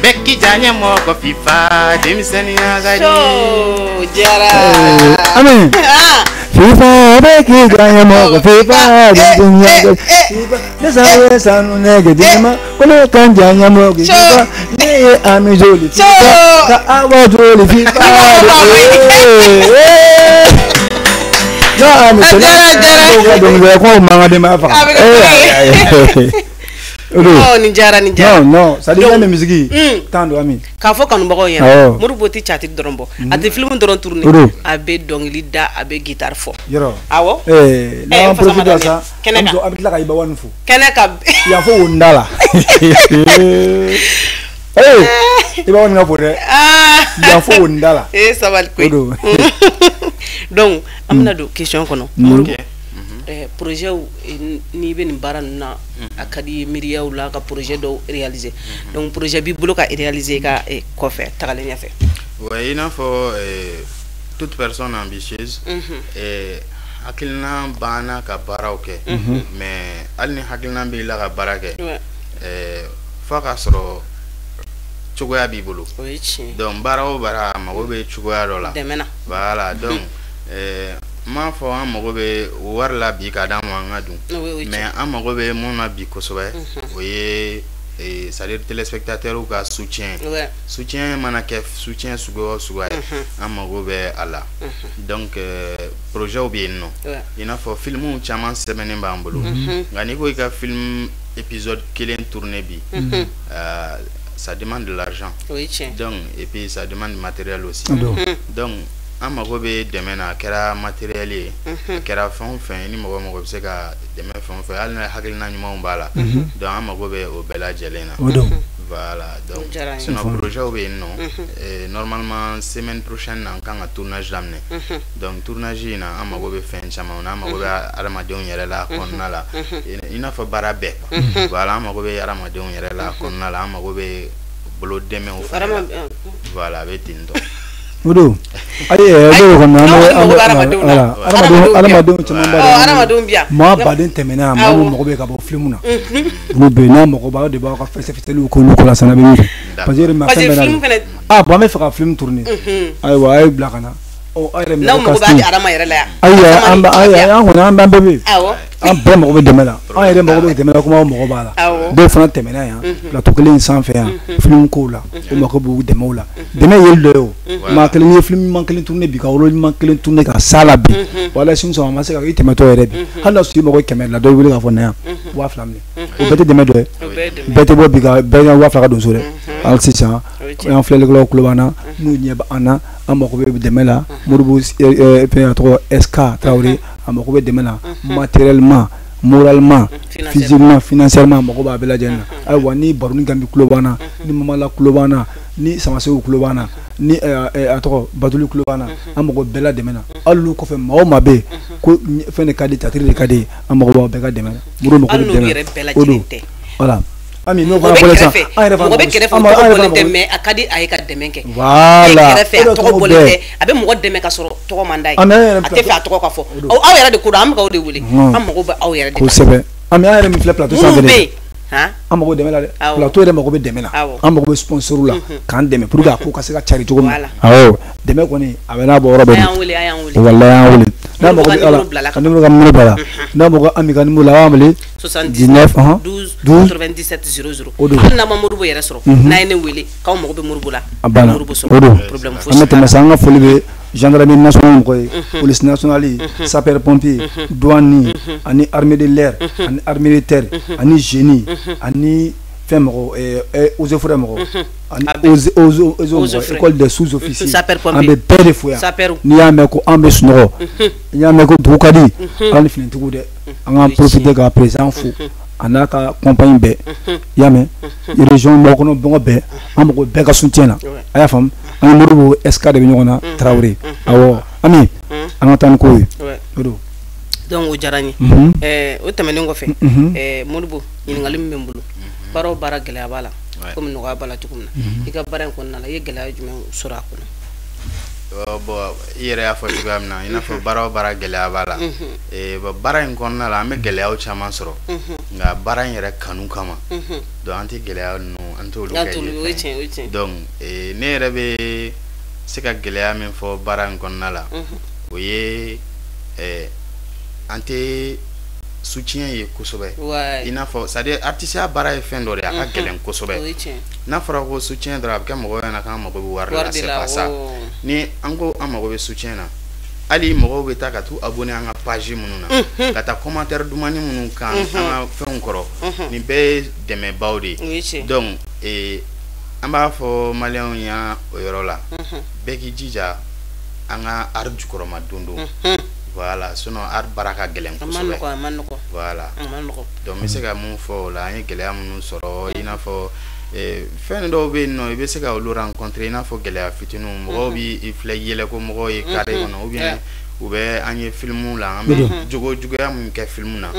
bɛɛ k'i diya ɲɛmɔgɔ FIFA denmisɛnninya ka di. Jara. Ami. FIFA bɛɛ k'i diya ɲɛmɔgɔ FIFA denmisɛnninya ka di. Ne san ye sanu nɛgɛ di ne ma, ko ne ka n diya ɲɛmɔgɔ FIFA, ne ye Ami joli FIFA, ka Awa joli FIFA. Non, Ami, c'est dɔnkilida ko man ka denbaya faga. Nin diyara, nin diyara. Non, non, c'est à dire que musique tan don Ami. K'a fɔ kanubagaw ɲɛna, Moribo tɛ théâtre dɔrɔn bɔ, a tɛ film dɔrɔn tourner, a bɛ dɔnkili da, a bɛ guitare fɔ. Yɔrɔ. Awɔ. N'an profite sa, an bɛ tila ka Iba One fo. Kɛnɛ kan. Yan fo wonda la. Iba One ka fo dɛ. Yan fo wonda la. Eh sabali koyi. Donc an bɛna don question kɔnɔ. Ok. Projet n'i bɛ nin baara ninnu na, a ka di miiriyaw la ka projet dɔw réaliser. Donc projet b'i bolo ka réaliser ka kɔfɛ tagalen ɲɛfɛ? Ouais, i n'a fɔ toute personne ambitieuse, hakilina banna ka baaraw kɛ, mais hali ni hakilina b'i la ka baara kɛ, f'a ka sɔrɔ cogoya b'i bolo. O ye tiɲɛ. Donc baara o baara, a mago bɛ cogoya dɔ la. Dɛmɛ na. Voilà, donc n m'a fɔ an mago bɛ wari la bi ka d'an ma an ka dun, mais an mago bɛ mun na bi kosɛbɛ, o ye, c'est à dire téléspectateurs ka soutien. Soutien mana kɛ soutien suguya o suguya ye, an mago bɛ a la. Donc projet bɛ yen nɔ, i n'a fɔ films caman sɛbɛnnen b'an bolo, nka n'i ko i ka film épisode kelen tourner bi, ça demande de l'argent. Donc et puis ça demande du matériel aussi. Donc an mago bɛ dɛmɛ na, a kɛra matériel ye, a kɛra fɛn o fɛn, ni mɔgɔ mɔgɔ bɛ se ka dɛmɛ fɛn o fɛn, hali ni hakilina ɲumanw b'a la, donc an mago bɛ o bɛɛ lajɛlen na. Voilà, donc sinon projet bɛ yen nɔ. Normalement semaine prochaine an kan ka tournage daminɛ. Donc tournage in na, an mago bɛ fɛn caman na, an mago bɛ adamadenw yɛrɛ la kɔnɔna la, i n'a fɔ baara bɛɛ. Voilà, an mago bɛ adamadenw yɛrɛ la kɔnɔna la, an mago bɛ bolo dɛmɛw fana la. Voilà, a bɛ ten tɔ. O don, ayi, o kɔni, an bɛ adamadenw caman b'a la, adamadenw bi yan, maa baden tɛmɛna, maa mun mago bɛ ka bɔ film na, olu bɛ yen. N'a mago b'aw de b'aw ka fɛsɛfɛsɛliw k'olu ko la sanna bɛ min fɛ, parce que ma fɛn bɛɛ na. Ah bon, an bɛ fɛ ka film tourner, ayiwa, a ye bila ka na. Ɔ, aw yɛrɛ minɛ. N'aw mago b'a Adama yɛrɛ la yan. Ayi, an bɛ, ayi, an kɔni, an bɛɛ bɛ yen. An bɛɛ mago bɛ dɛmɛ la, an yɛrɛ mago bɛ dɛmɛ la, komi aw mago b'a la. Dɔw fana tɛmɛna yan plateau kelen in sanfɛ yan, film kow la, o mago b'u dɛmɛw la. Dɛmɛ yeli dɔ ye o. Maa kelen ye film ɲuman kelen tourner bi, ka rôle ɲuman kelen tourner ka s'a la bi, wala sini sɔgɔma a ma se ka i tɛmɛtɔ yɛrɛ bi, hali n'a sɔrɔ i mago 100 la, dɔ wele k'a fɔ na yan 2000 minɛ, o bɛɛ tɛ dɛmɛ dɔ ye. Bɛɛ tɛ bɔ bi ka bɛɛ ka 2000 ka don so dɛ. Hali sisan an filɛlikɛlaw tulo b'an na, n'u ɲɛ bɛ an na, an mago bɛ dɛmɛ la. Modibo fɛn, a tɔgɔ SK Tarawele, a mago bɛ dɛmɛ la matériellement, moralement, physiquement, financièrement, a mago b'a bɛɛ lajɛlen na. Ayiwa, ni Baroni Gambi tulo b'an na, ni Mamala tulo b'an na, ni Samaseku tulo b'an na, ni a tɔgɔ Batuli tulo b'an na, an mago bɛɛ la dɛmɛ na. Hali olu kɔfɛ, maa o maa bɛ yen ko fɛn de ka di, théâtre de ka di, an mago b'aw bɛɛ ka dɛmɛ na. Modibo mago bɛ dɛmɛ na, o don. Voilà. Ami, n'o fana bɔra sisan, an yɛrɛ fana mɔgɔ bɛ kɛrɛfɛ, o tɔgɔ bɔlen tɛ, mais a ka di a ye ka dɛmɛ kɛ. Voilà, kɛrɛfɛ a tɔgɔ bɔlen tɛ, a bɛ mɔgɔ dɛmɛ ka sɔrɔ tɔgɔ man d'a ye, a tɛ fɛ a tɔgɔ ka fɔ. Aw yɛrɛ de ko don, an bɛ k'aw de wele, an mago bɛ aw yɛrɛ de la. Kosɛbɛ. Ami, an yɛrɛ min filɛ plateau sanfɛ dɛ, an mago dɛmɛ la dɛ. Plateau yɛrɛ mago bɛ dɛmɛ la, an mago bɛ sponsor la k'an dɛmɛ pour que a ko ka se ka cari cogo min na. Awɔ, dɛmɛ kɔni a bɛ n'a bɔ yɔrɔ bɛɛ de. A y'an wele, a y'an wele. Walahi, an wele. N'a mago bɛ ala ka numéro, ka numéro bila la. N'a mago Ami ka numéro la, a b'an wele 79 12 97 00. Hali n'a ma Modibo yɛrɛ sɔrɔ, n'a ye ne wele k'aw mago bɛ Modibo la, a banna. Modibo sɔrɔ. O don. Problème fosi. An bɛ tɛmɛ sa, an ka foli bɛ gendarmerie nationale mɔgɔ ye, police nationale, sapeur pompier, douane ani armée de l'air ani armée de terre ani génie ani fɛn mɔgɔ, eaux et forêts mɔgɔ ani eaux mɔgɔ, école des sous-officiers, an bɛ bɛɛ de fo yan. N'i y'a mɛn ko an bɛ sunɔgɔ, n'i y'a mɛn ko dugu ka di, ala ni finitigiw dɛ. An k'an profiter ka président fo a n'a ka compagnie bɛɛ, i y'a mɛn, région mɔgɔ kɔnɔ bɔngɔ bɛɛ, an mago bɛɛ ka soutien na. A y'a faamu, an ni Modibo SK de bɛ ɲɔgɔn na, Tarawele. Awɔ, Ami, an ka taa ni ko ye, o don. Donc o diyara n ye. O tɛmɛnen kɔfɛ, Modibo, ɲininkali min bɛ n bolo, baara o baara gɛlɛya b'a la komi nɔgɔya b'a la cogo min na, i ka baara in kɔnɔna la, i ye gɛlɛya jumɛn sɔrɔ a kɔnɔ? Bon, i yɛrɛ y'a fɔ cogoya min na, i n'a fɔ baara o baara gɛlɛya b'a la. Bon, baara in kɔnɔna la, an bɛ gɛlɛyaw caman sɔrɔ, nka baara in yɛrɛ kanu kama, donc an tɛ gɛlɛya ninnu, an t'olu kɛ ye. Donc ne yɛrɛ bɛ se ka gɛlɛya min fɔ baara in kɔnɔna la, o ye an tɛ soutien ye kosɛbɛ. I n'a fɔ, c'est à dire artiste baara ye fɛn dɔ de ye, a ka gɛlɛn kosɛbɛ. N'a fɔra ko soutien dɔrɔn, a bɛ kɛ mɔgɔw ɲɛna k'an mago bɛ wari la, c'est pas ça. Ni an ko an mago bɛ soutien na, hali mɔgɔw bɛ taa ka t'u abonné an ka page minnu na, ka taa commentaire dumani minnu kan an ka fɛnw kɔrɔ, nin bɛɛ ye dɛmɛbaw de ye. Donc an b'a fɔ maliyɛnw ye o yɔrɔ la, bɛɛ k'i jija an ka art jukɔrɔma don don. Voilà, sinon art baara ka gɛlɛn kosɛbɛ. Voilà. Donc n bɛ se ka mun fɔ o la, an ye gɛlɛya minnu sɔrɔ, i n'a fɔ Fɛn dɔw bɛ yen nɔ, i bɛ se ka olu rencontrer, i n'a fɔ gɛlɛya fitininw, mɔgɔw b'i filɛ yɛlɛ ko mɔgɔw ye carré kɔnɔ, ou bien u bɛ an ye film la, an bɛ jogo juguya mun kɛ film na,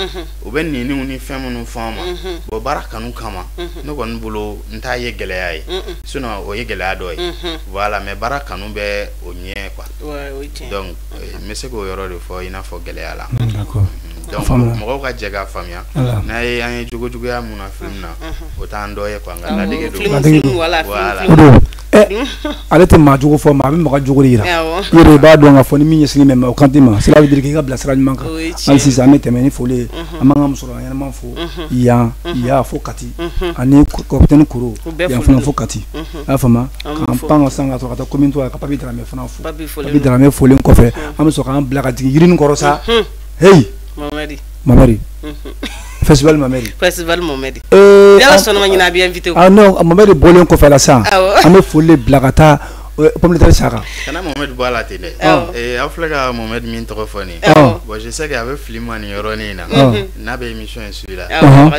u bɛ niniw ni fɛn minnu fɔ an ma. Bon, baara kanu kama, ne kɔni bolo n t'a ye gɛlɛya ye, sinon o ye gɛlɛya dɔ ye. Voilà, mais baara kanu bɛ o ɲɛ quoi. Donc n bɛ se k'o yɔrɔ de fɔ i n'a fɔ gɛlɛya la. D'accord. Donc mɔgɔw ka jɛ k'a faamuya, n'a ye an ye jogo juguya mun na film na, o t'an dɔ ye quoi, nka ladege don. Voilà. Ale tɛ maa jugu fɔ, ma a bɛ mɔgɔ jugu de yira. I yɛrɛ b'a dɔn k'a fɔ ni min ɲɛsinnen bɛ ma, o kan t'i ma. Cela veut dire k'i ka bila sira ɲuman kan. Hali sisan an bɛ tɛmɛ ni foli ye, an b'an ka musokɔrɔba ɲɛnama fo yan ya fo Kati, ani capitaine Koro yan fana fo Kati. I y'a faamu, k'an pan ka san ka sɔrɔ ka taa commune 3 ka Papi Dramé fana fo. Papi Dramé folen kɔfɛ, an bɛ sɔrɔ k'an bila ka jigin yirinin kɔrɔ sa. Hey Mamadi. Festival Mamadi. Festival Mamadi. Yala sɔnna ma ɲinɛ a bɛ invité. Ah non, Mamadi bɔlen kɔfɛ la sisan, an bɛ foli de bila ka taa pomme de terre Saka. Kana Mohamed bɔ a la ten dɛ. Aw filɛ ka Mohamed min tɔgɔ fɔ nin ye. Bon, je sais que a bɛ fili ma nin yɔrɔnin in na. N'a bɛ émission in suit la. N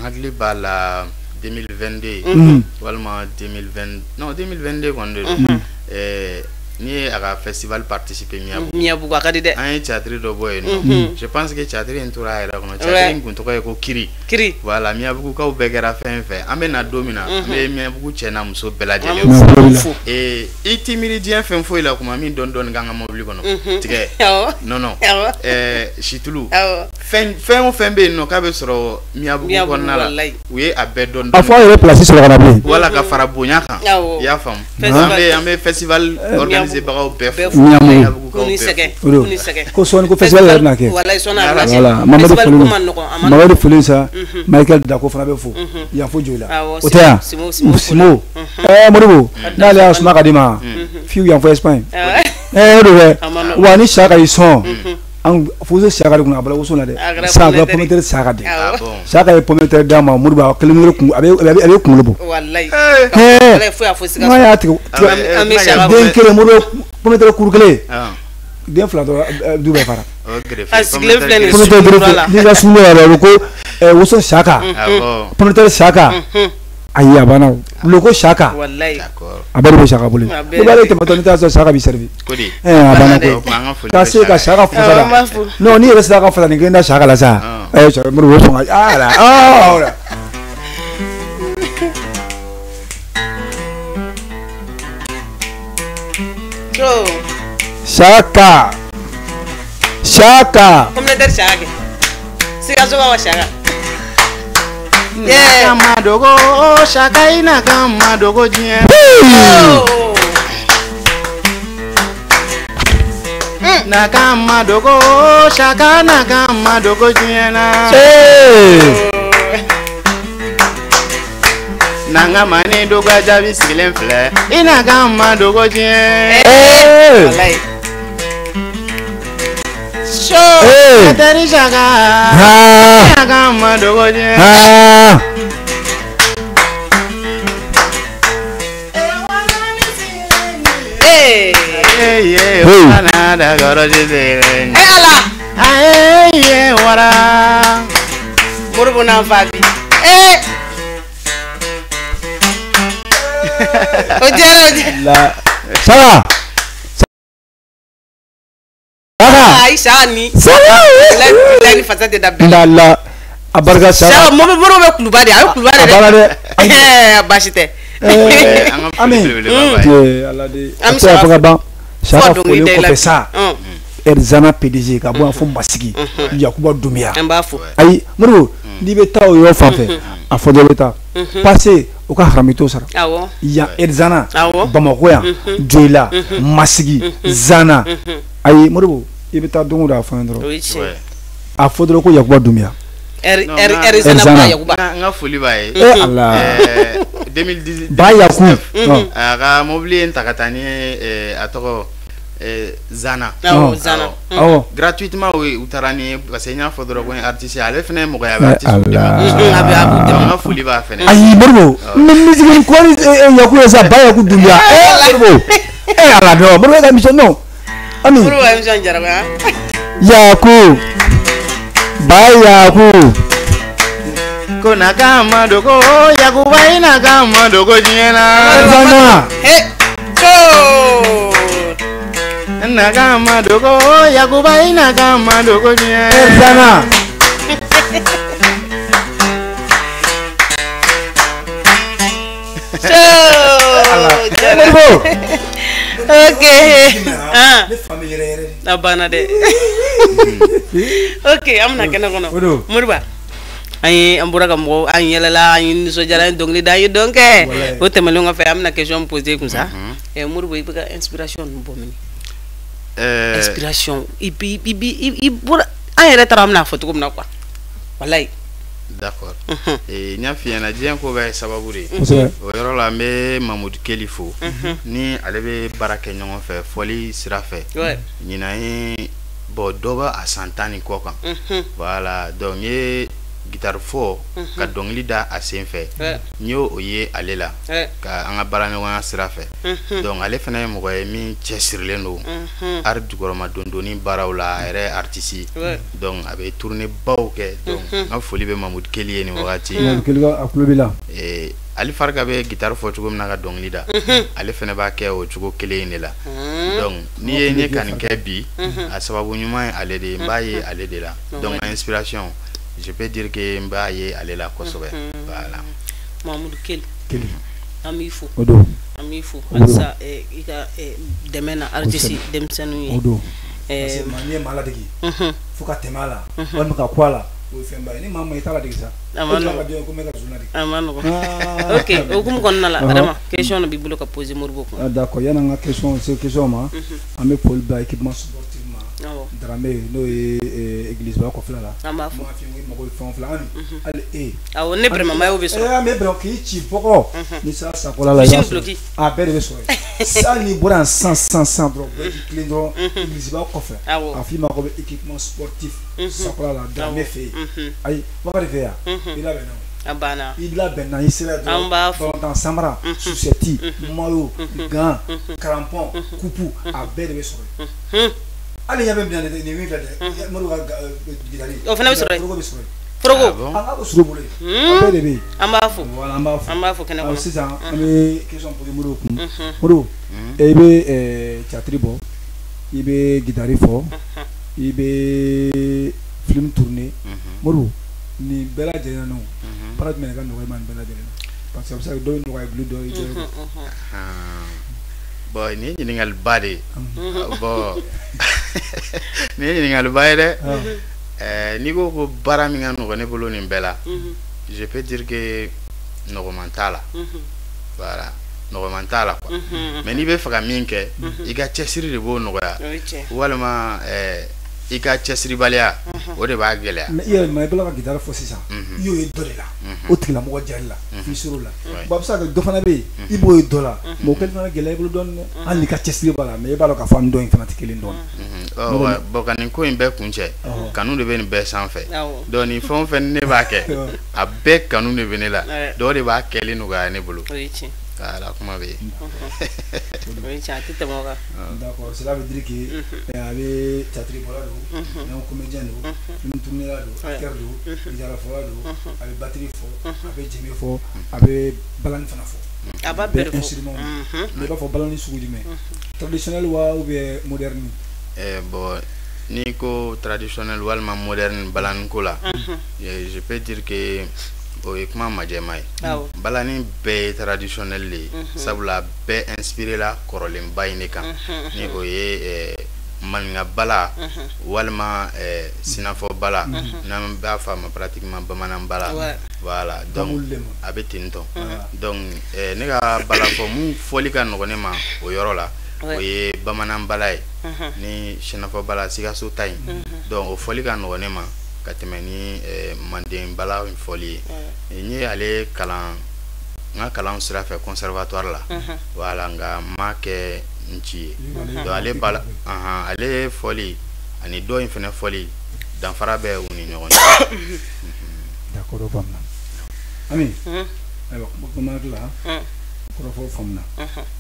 hakili b'a la 2022 walima 2020, non, 2022 kɔni de don. N'i ye a ka festival participer Miyabugu. Miyabugu a ka di dɛ. An ye théâtre dɔ bɔ yen nɔ. Je pense que théâtre in tora a yɛrɛ kɔnɔ. Théâtre in kun tɔgɔ ye ko Kiri. Kiri. Voilà, Miyabugukaw bɛɛ kɛra fɛn fɛn. An bɛ na don min na, an bɛ Miyabugu cɛ n'a muso bɛɛ lajɛlen fo. I t'i miiri diɲɛ fɛn foyi la kuma min dɔɔni dɔɔni k'an ka mobili kɔnɔ. Tigɛ. Nɔnɔ. Situlu. Fɛn fɛn o fɛn bɛ yen nɔ k'a bɛ sɔrɔ Miyabugu kɔnɔna la. U ye a bɛɛ dɔɔni dɔɔni. A fɔ aw yɛrɛ place sɔrɔ ka na bilen. Voilà, ka fara bonya kan. I y'a faamu. An bɛ festival organiser bagaw bɛɛ fo. Miyabugu. Ko sɔɔni ko festival yɛrɛ bɛna kɛ. Voilà, Mamadu Foli. Mamadu Foli sa, Michael Dako fana bɛ fo. Yan fo Joyila. O tɛ yan. Simo. Modibo, n'ale y'a suma ka di ma. Fiw yan fo Espagne. O de bɛ. Wa ni Saka y'i sɔn. An fuso Saka de kun a bɔra woso la dɛ. Sisan a kɛra pomme de terre Saka de. Saka ye pomme de terre d'a ma, Modibo a kelen kelen kun a bɛ kunkolo bɔ. Walayi. N'a y'a tigɛ den kelen Modibo pomme de terre kuru kelen. Den fila dɔrɔn du bɛɛ fara. A sigilen filɛ nin ye sugu la. N'i ka sugu la dɔrɔn ko woso Saka. Pomme de terre Saka. Ayi a banna o. Loko Saka. A bɛɛ de bɛ Saka bolo. I b'ale tɛmɛtɔ n'i t'a sɔrɔ Saka b'i servi. A banna koyi. Ka se ka Saka fasa la. Non, n'i yɛrɛ sera ka fasa nin kelen da Saka la sa. Modibo bɛ sɔn ka aa la. Saka. Saka. Pomme de terre Saka. Sikaso wa Saka. Kama dogo Saka ina kama dogo diɲɛ. Na kama dogo Saka na kama dogo diɲɛ na. Nanga mani dogo jaabi sigilen filɛ ina kama dogo diɲɛ. Teri Saka. Ina kama dogo diɲɛ. Ala. Modibo n'an fa bi. O diyara o diyara. Saka. Ayi Saka ni. Saka. Ni fasa tɛ da bilen. La a barika Saka. Saka Modibo bɛ kuluba de, a bɛ kuluba de dɛ. A banna dɛ. A baasi tɛ. Ami. Ala de. A tɛ se ka fɔ ka ban. Saka folen kɔfɛ sa. Erzana PDG ka bɔ yan fo Masigi. Yakuba Dunbiya. An b'a fo. Ayi Modibo, n'i bɛ taa o yɔrɔ fan fɛ, a fɔ dɔ bɛ taa. Parce o ka haramito sara. Yan Erzana. Bamakɔ yan. Joyila. Masigi. Zana. Ayi Modibo, i bɛ taa don o don a fɔ n ye dɔrɔn. A fɔ dɔrɔn ko Yakuba Dunbiya. Erzana Yakuba. N ka foli b'a ye. Ala. 2010. Ba Yaku. A ka mobili in ta ka taa ni a tɔgɔ Zana. Zana. Gratuitement u taara ni parce que n y'a fɔ dɔrɔn ko n ye artiste ale fana ye mɔgɔ ye a bɛ artiste dɛmɛ. A bɛ n ka foli b'a fana. Ayi Modibo, n bɛ musique kɔni Yaku ye sa, Ba Yaku Dunbiya. Modibo. Ala non, Modibo ka émission non. Ami. Modibo ka émission diyara koyi. Yaku. Ba Yaku. Ko na kama dogo Yakuba ina kama dogo diɲɛ na. Na kama dogo Yakuba ina kama dogo diɲɛ. Ok. A banna dɛ. Ok, an bɛna kɛnɛ kɔnɔ. Moriba, an ye an bɔra ka mɔgɔw an yɛlɛla, an ye nisɔndiyara, an ye dɔnkili da, an ye dɔn kɛ. O tɛmɛnen kɔfɛ, an bɛna question poser kun sa. Moribo, i bɛ ka inspiration ninnu bɔ min? Inspiration i bi i bɔra an yɛrɛ taara an bɛna fɔ cogo min na quoi. Walayi. D'accord. N y'a f'i ɲɛna diɲɛ ko bɛɛ ye sababu de ye. O yɔrɔ la n bɛ Mamudu Keli fo. Ni ale bɛ baara kɛ ɲɔgɔn fɛ fɔli sira fɛ. Ɲinan ye bon dɔ bɛ a san 10 ni kɔ kan. Voilà, donc n ye guitare fɔ ka dɔnkili da a sen fɛ. N y'o o ye ale la ka an ka baara ɲɔgɔnya sira fɛ. Donc ale fana ye mɔgɔ ye min cɛsirilen don art jukɔrɔma dondonni baaraw la, a yɛrɛ artiste. Donc a bɛ tournée baw kɛ. Donc n ka foli bɛ Mamudu Keli ye nin wagati. Mamudu Keli a tulo b'i la. Ale Farika bɛ guitare fɔ cogo min na ka dɔnkili da, ale fana b'a kɛ o cogo kelen in de la. Donc n'i ye ne ka nin kɛ bi, a sababu ɲuman ye ale de ye, n b'a ye ale de la. Donc inspiration, je peux dire que n b'a ye ale la kosɛbɛ. Voilà. Mamudu Keli. Keli. An b'i fo. O don. An b'i fo halisa i ka dɛmɛ na artiste denmisɛnninw ye. O don. Parce que maa n'i ye maa ladege fo ka tɛmɛ a la walima ka ku a la, o ye fɛnba ye. Ni maa ma i t'a ladege sa. A ma nɔgɔn. A ma nɔgɔn. Ok, o hukumu kɔnɔna la, Adama, question dɔ b'i bolo ka poser Moribo kun. D'accord, yanni an ka question se question ma, an bɛ foli bila équipement sportif ma. Darame n'o ye église ba kɔfɛla la. An b'a fɔ. N b'a f'i ye ko i mago bɛ fɛn o fɛn la, hali e. Awɔ, ne vraiment maillot bɛ sɔrɔ. An bɛ bɛn k'i ci bɔgɔ. Ni sera sakola la i b'a sɔrɔ. A bɛɛ de bɛ sɔrɔ yen. Hali n'i bɔra yan sisan dɔrɔn, bɛɛ k'i tilen dɔrɔn église ba kɔfɛ. A f'i ma ko bɛ équipement sportif sakola la Darame fɛ yen. Ayi, Bakari fɛ yan. I labɛnna o. A banna. I labɛnna, i sera dɔrɔn. An b'a fɔ. Balontan samara, chaussette, maillot, gant, crampon, coupe, a bɛɛ de bɛ sɔrɔ yen. Hali ɲɛ bɛ minɛ nin min filɛ dɛ, Moribo ka guitare. O fana bɛ sɔrɔ yen. Foroko bɛ sɔrɔ yen. Foroko. An ka sɔrɔ bolo yen. A bɛɛ de bɛ yen. An b'a fo. Voilà, an b'a fo. An b'a fo kɛnɛ kɔnɔ. Sisan an bɛ question poser Moribo kun. Moribo, i bɛ théâtre bɔ, i bɛ guitare fɔ, i bɛ film tourner. Moribo, nin bɛɛ lajɛlen na, baara jumɛn de ka nɔgɔ i ma nin bɛɛ lajɛlen na? Parce que a bɛ se ka kɛ dɔ bɛ nɔgɔya i bolo, dɔ ye dɔ ye. Bon, nin ye ɲininkaliba de ye. Bon, nin ye ɲininkaliba ye dɛ. N'i ko ko baara min ka nɔgɔn ne bolo nin bɛɛ la, je peux dire que nɔgɔman t'a la. Voilà, nɔgɔman t'a la quoi. Mais n'i bɛ fɛ ka min kɛ, i ka cɛsiri de b'o nɔgɔya. Walima i ka cɛsiribaliya, o de b'a gɛlɛya. Mais i yɛrɛ ma i bɔra ka guitare fɔ sisan, i y'o ye dɔ de la, o tigilamɔgɔ jali la, f'i ser'o la. Bon, a bɛ se ka kɛ dɔ fana bɛ yen, i b'o ye dɔ la, mais o kɛli fana gɛlɛya i bolo dɔɔnin dɛ. Hali n'i ka cɛsiri b'a la, mais i b'a dɔn k'a fɔ an dɔ in fana tɛ kelen dɔɔnin. Bon, ka nin ko in bɛɛ kun cɛ, kanu de bɛ nin bɛɛ sanfɛ. Donc nin fɛn o fɛn ne b'a kɛ, a bɛɛ kanu de bɛ ne la. Dɔw de b'a kɛli nɔgɔya ne bolo. Voilà, kuma bɛ yen. O ye tiɲɛ, a tɛ tɛmɛ o kan. D'accord, cela veut dire que a bɛ théâtre bɔla don, mais comédien don, film tourner la don, acteur don, guitare fɔla don, a bɛ batterie fɔ, a bɛ djembe fɔ, a bɛ balani fana fɔ. A b'a bɛɛ de fɔ. Instrument. Mais i b'a fɔ balani sugu jumɛn? Traditionnel wa ou bien moderne? Bon, n'i ko traditionnel walima moderne balani ko la, je peux dire que o ye kuma majɛma ye. Balani bɛɛ ye traditionnel de ye, sabula bɛɛ inspiré la kɔrɔlenba in de kan, ni o ye maninka bala walima sinafɔ bala, n'an b'a fɔ a ma pratiquement bamanan bala. Voilà, donc a bɛ ten tɔ. Donc ne ka bala fɔ mun fɔli ka nɔgɔn ne ma o yɔrɔ la, o ye bamanan bala ye ni sinafɔ bala Sikaso ta in. Donc o fɔli ka nɔgɔn ne ma ka tɛmɛ ni manden bala in fɔli ye. N ye ale kalan n ka kalan sira fɛ conservatoire la. Voilà, nka n m'a kɛ n ci ye. Donc ale bala, ale fɔli ani dɔ in fana fɔli, danfara bɛ u ni ɲɔgɔn cɛ. D'accord, o faamuna. Ami, ayiwa, kuma la kɔrɔfɔ faamuna.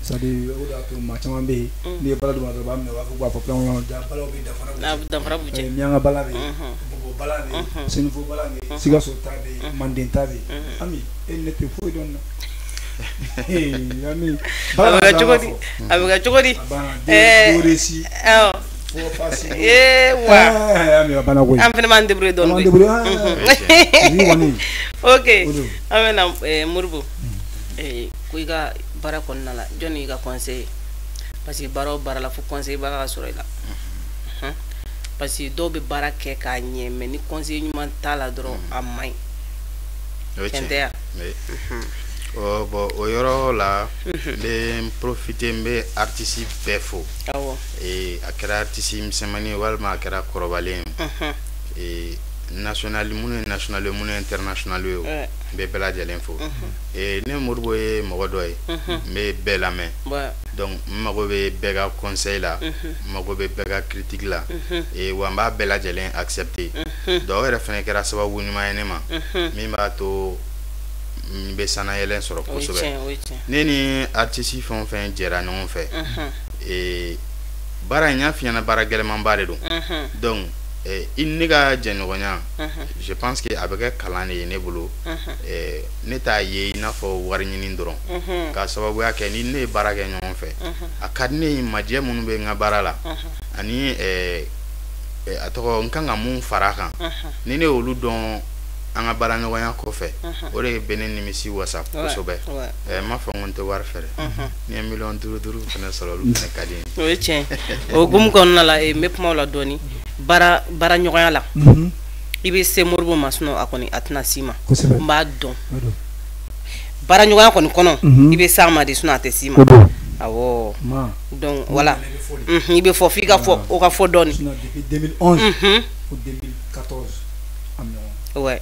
C'est à dire o de y'a to maa caman bɛ yen, n'i ye bala d'u ma dɔrɔn u b'a minɛ, u b'a fɔ k'u b'a fɔ plan kɔnɔ, ja balaw bɛ danfara b'u cɛ. Danfara b'u cɛ. Miyanka bala bɛ yen, Bɔbɔ balan bɛ yen, Senufo balan bɛ yen, Sikaso ta bɛ yen, Manden ta bɛ yen. Ami, e ne tɛ foyi dɔn na. Ami, a bɛ kɛ cogo di? A bɛ kɛ cogo di? A banna, do ré si, fo fa si. Ee wa. Ami, a banna koyi. An fana b'an débrouiller dɔɔni. An b'an débrouiller. Ni kɔni. Ok, an bɛ na Modibo. Ko i ka baara kɔnɔna la, jɔn y'i ka conseil? Parce que baara o baara la, fo conseil baga ka sɔrɔ i la. Parce que dɔw bɛ baara kɛ k'a ɲɛ, mais ni conseil ɲuman t'a la dɔrɔn, a man ɲi. Tiɲɛ tɛ ya? Bon, o yɔrɔ la, n bɛ n profiter, n bɛ artiste bɛɛ fo. A kɛra artiste misɛnmanin ye walima a kɛra kɔrɔbalen ye, national minnu ye national ye, minnu ye international ye, o n bɛ bɛɛ lajɛlen fo. Ne Modibo ye mɔgɔ dɔ ye, n bɛ bɛɛ lamɛn. Donc n mago bɛ bɛɛ ka conseil la, n mago bɛ bɛɛ ka critique la, wa n b'a bɛɛ lajɛlen accepter. Donc o yɛrɛ fana kɛra sababu ɲuman ye ne ma, min b'a to n bɛ sannayɛlɛn sɔrɔ kosɛbɛ. Ne ni artiste fɛn o fɛn jɛra ɲɔgɔn fɛ, baara in, n y'a f'i ɲɛna, baara gɛlɛnmanba de don. Donc i ni ne ka jɛɲɔgɔnya, je pense que a bɛ kɛ kalan de ye ne bolo. Ne t'a ye i n'a fɔ wari ɲini dɔrɔn, k'a sababuya kɛ ni ne ye baara kɛ ɲɔgɔn fɛ, a ka di ne ye majɛ minnu bɛ n ka baara la, ani a tɔgɔ, n kan ka mun fara a kan, ni ne y'olu dɔn an ka baara ɲɔgɔnya kɔfɛ, o de bɛ ne nimisi wasa kosɛbɛ. N m'a fɔ ko n tɛ wari fɛ dɛ, ni ye miliyɔn 5 5 fana sɔrɔ, olu fana ka di n ye. O ye tiɲɛ. O hukumu kɔnɔna la, n bɛ kuma o la dɔɔni. Baara ɲɔgɔnya la, i bɛ se Modibo ma, sinon a kɔni a tɛna s'i ma. N b'a dɔn. Baara ɲɔgɔnya kɔni kɔnɔ, i bɛ s'a ma de, sinon a tɛ s'i ma. Awɔ. Donc voilà, i bɛ fɔ f'i ka fɔ, o ka fɔ dɔɔni. Depuis 2011 ou 2014, an bɛ ɲɔgɔn. Ouais.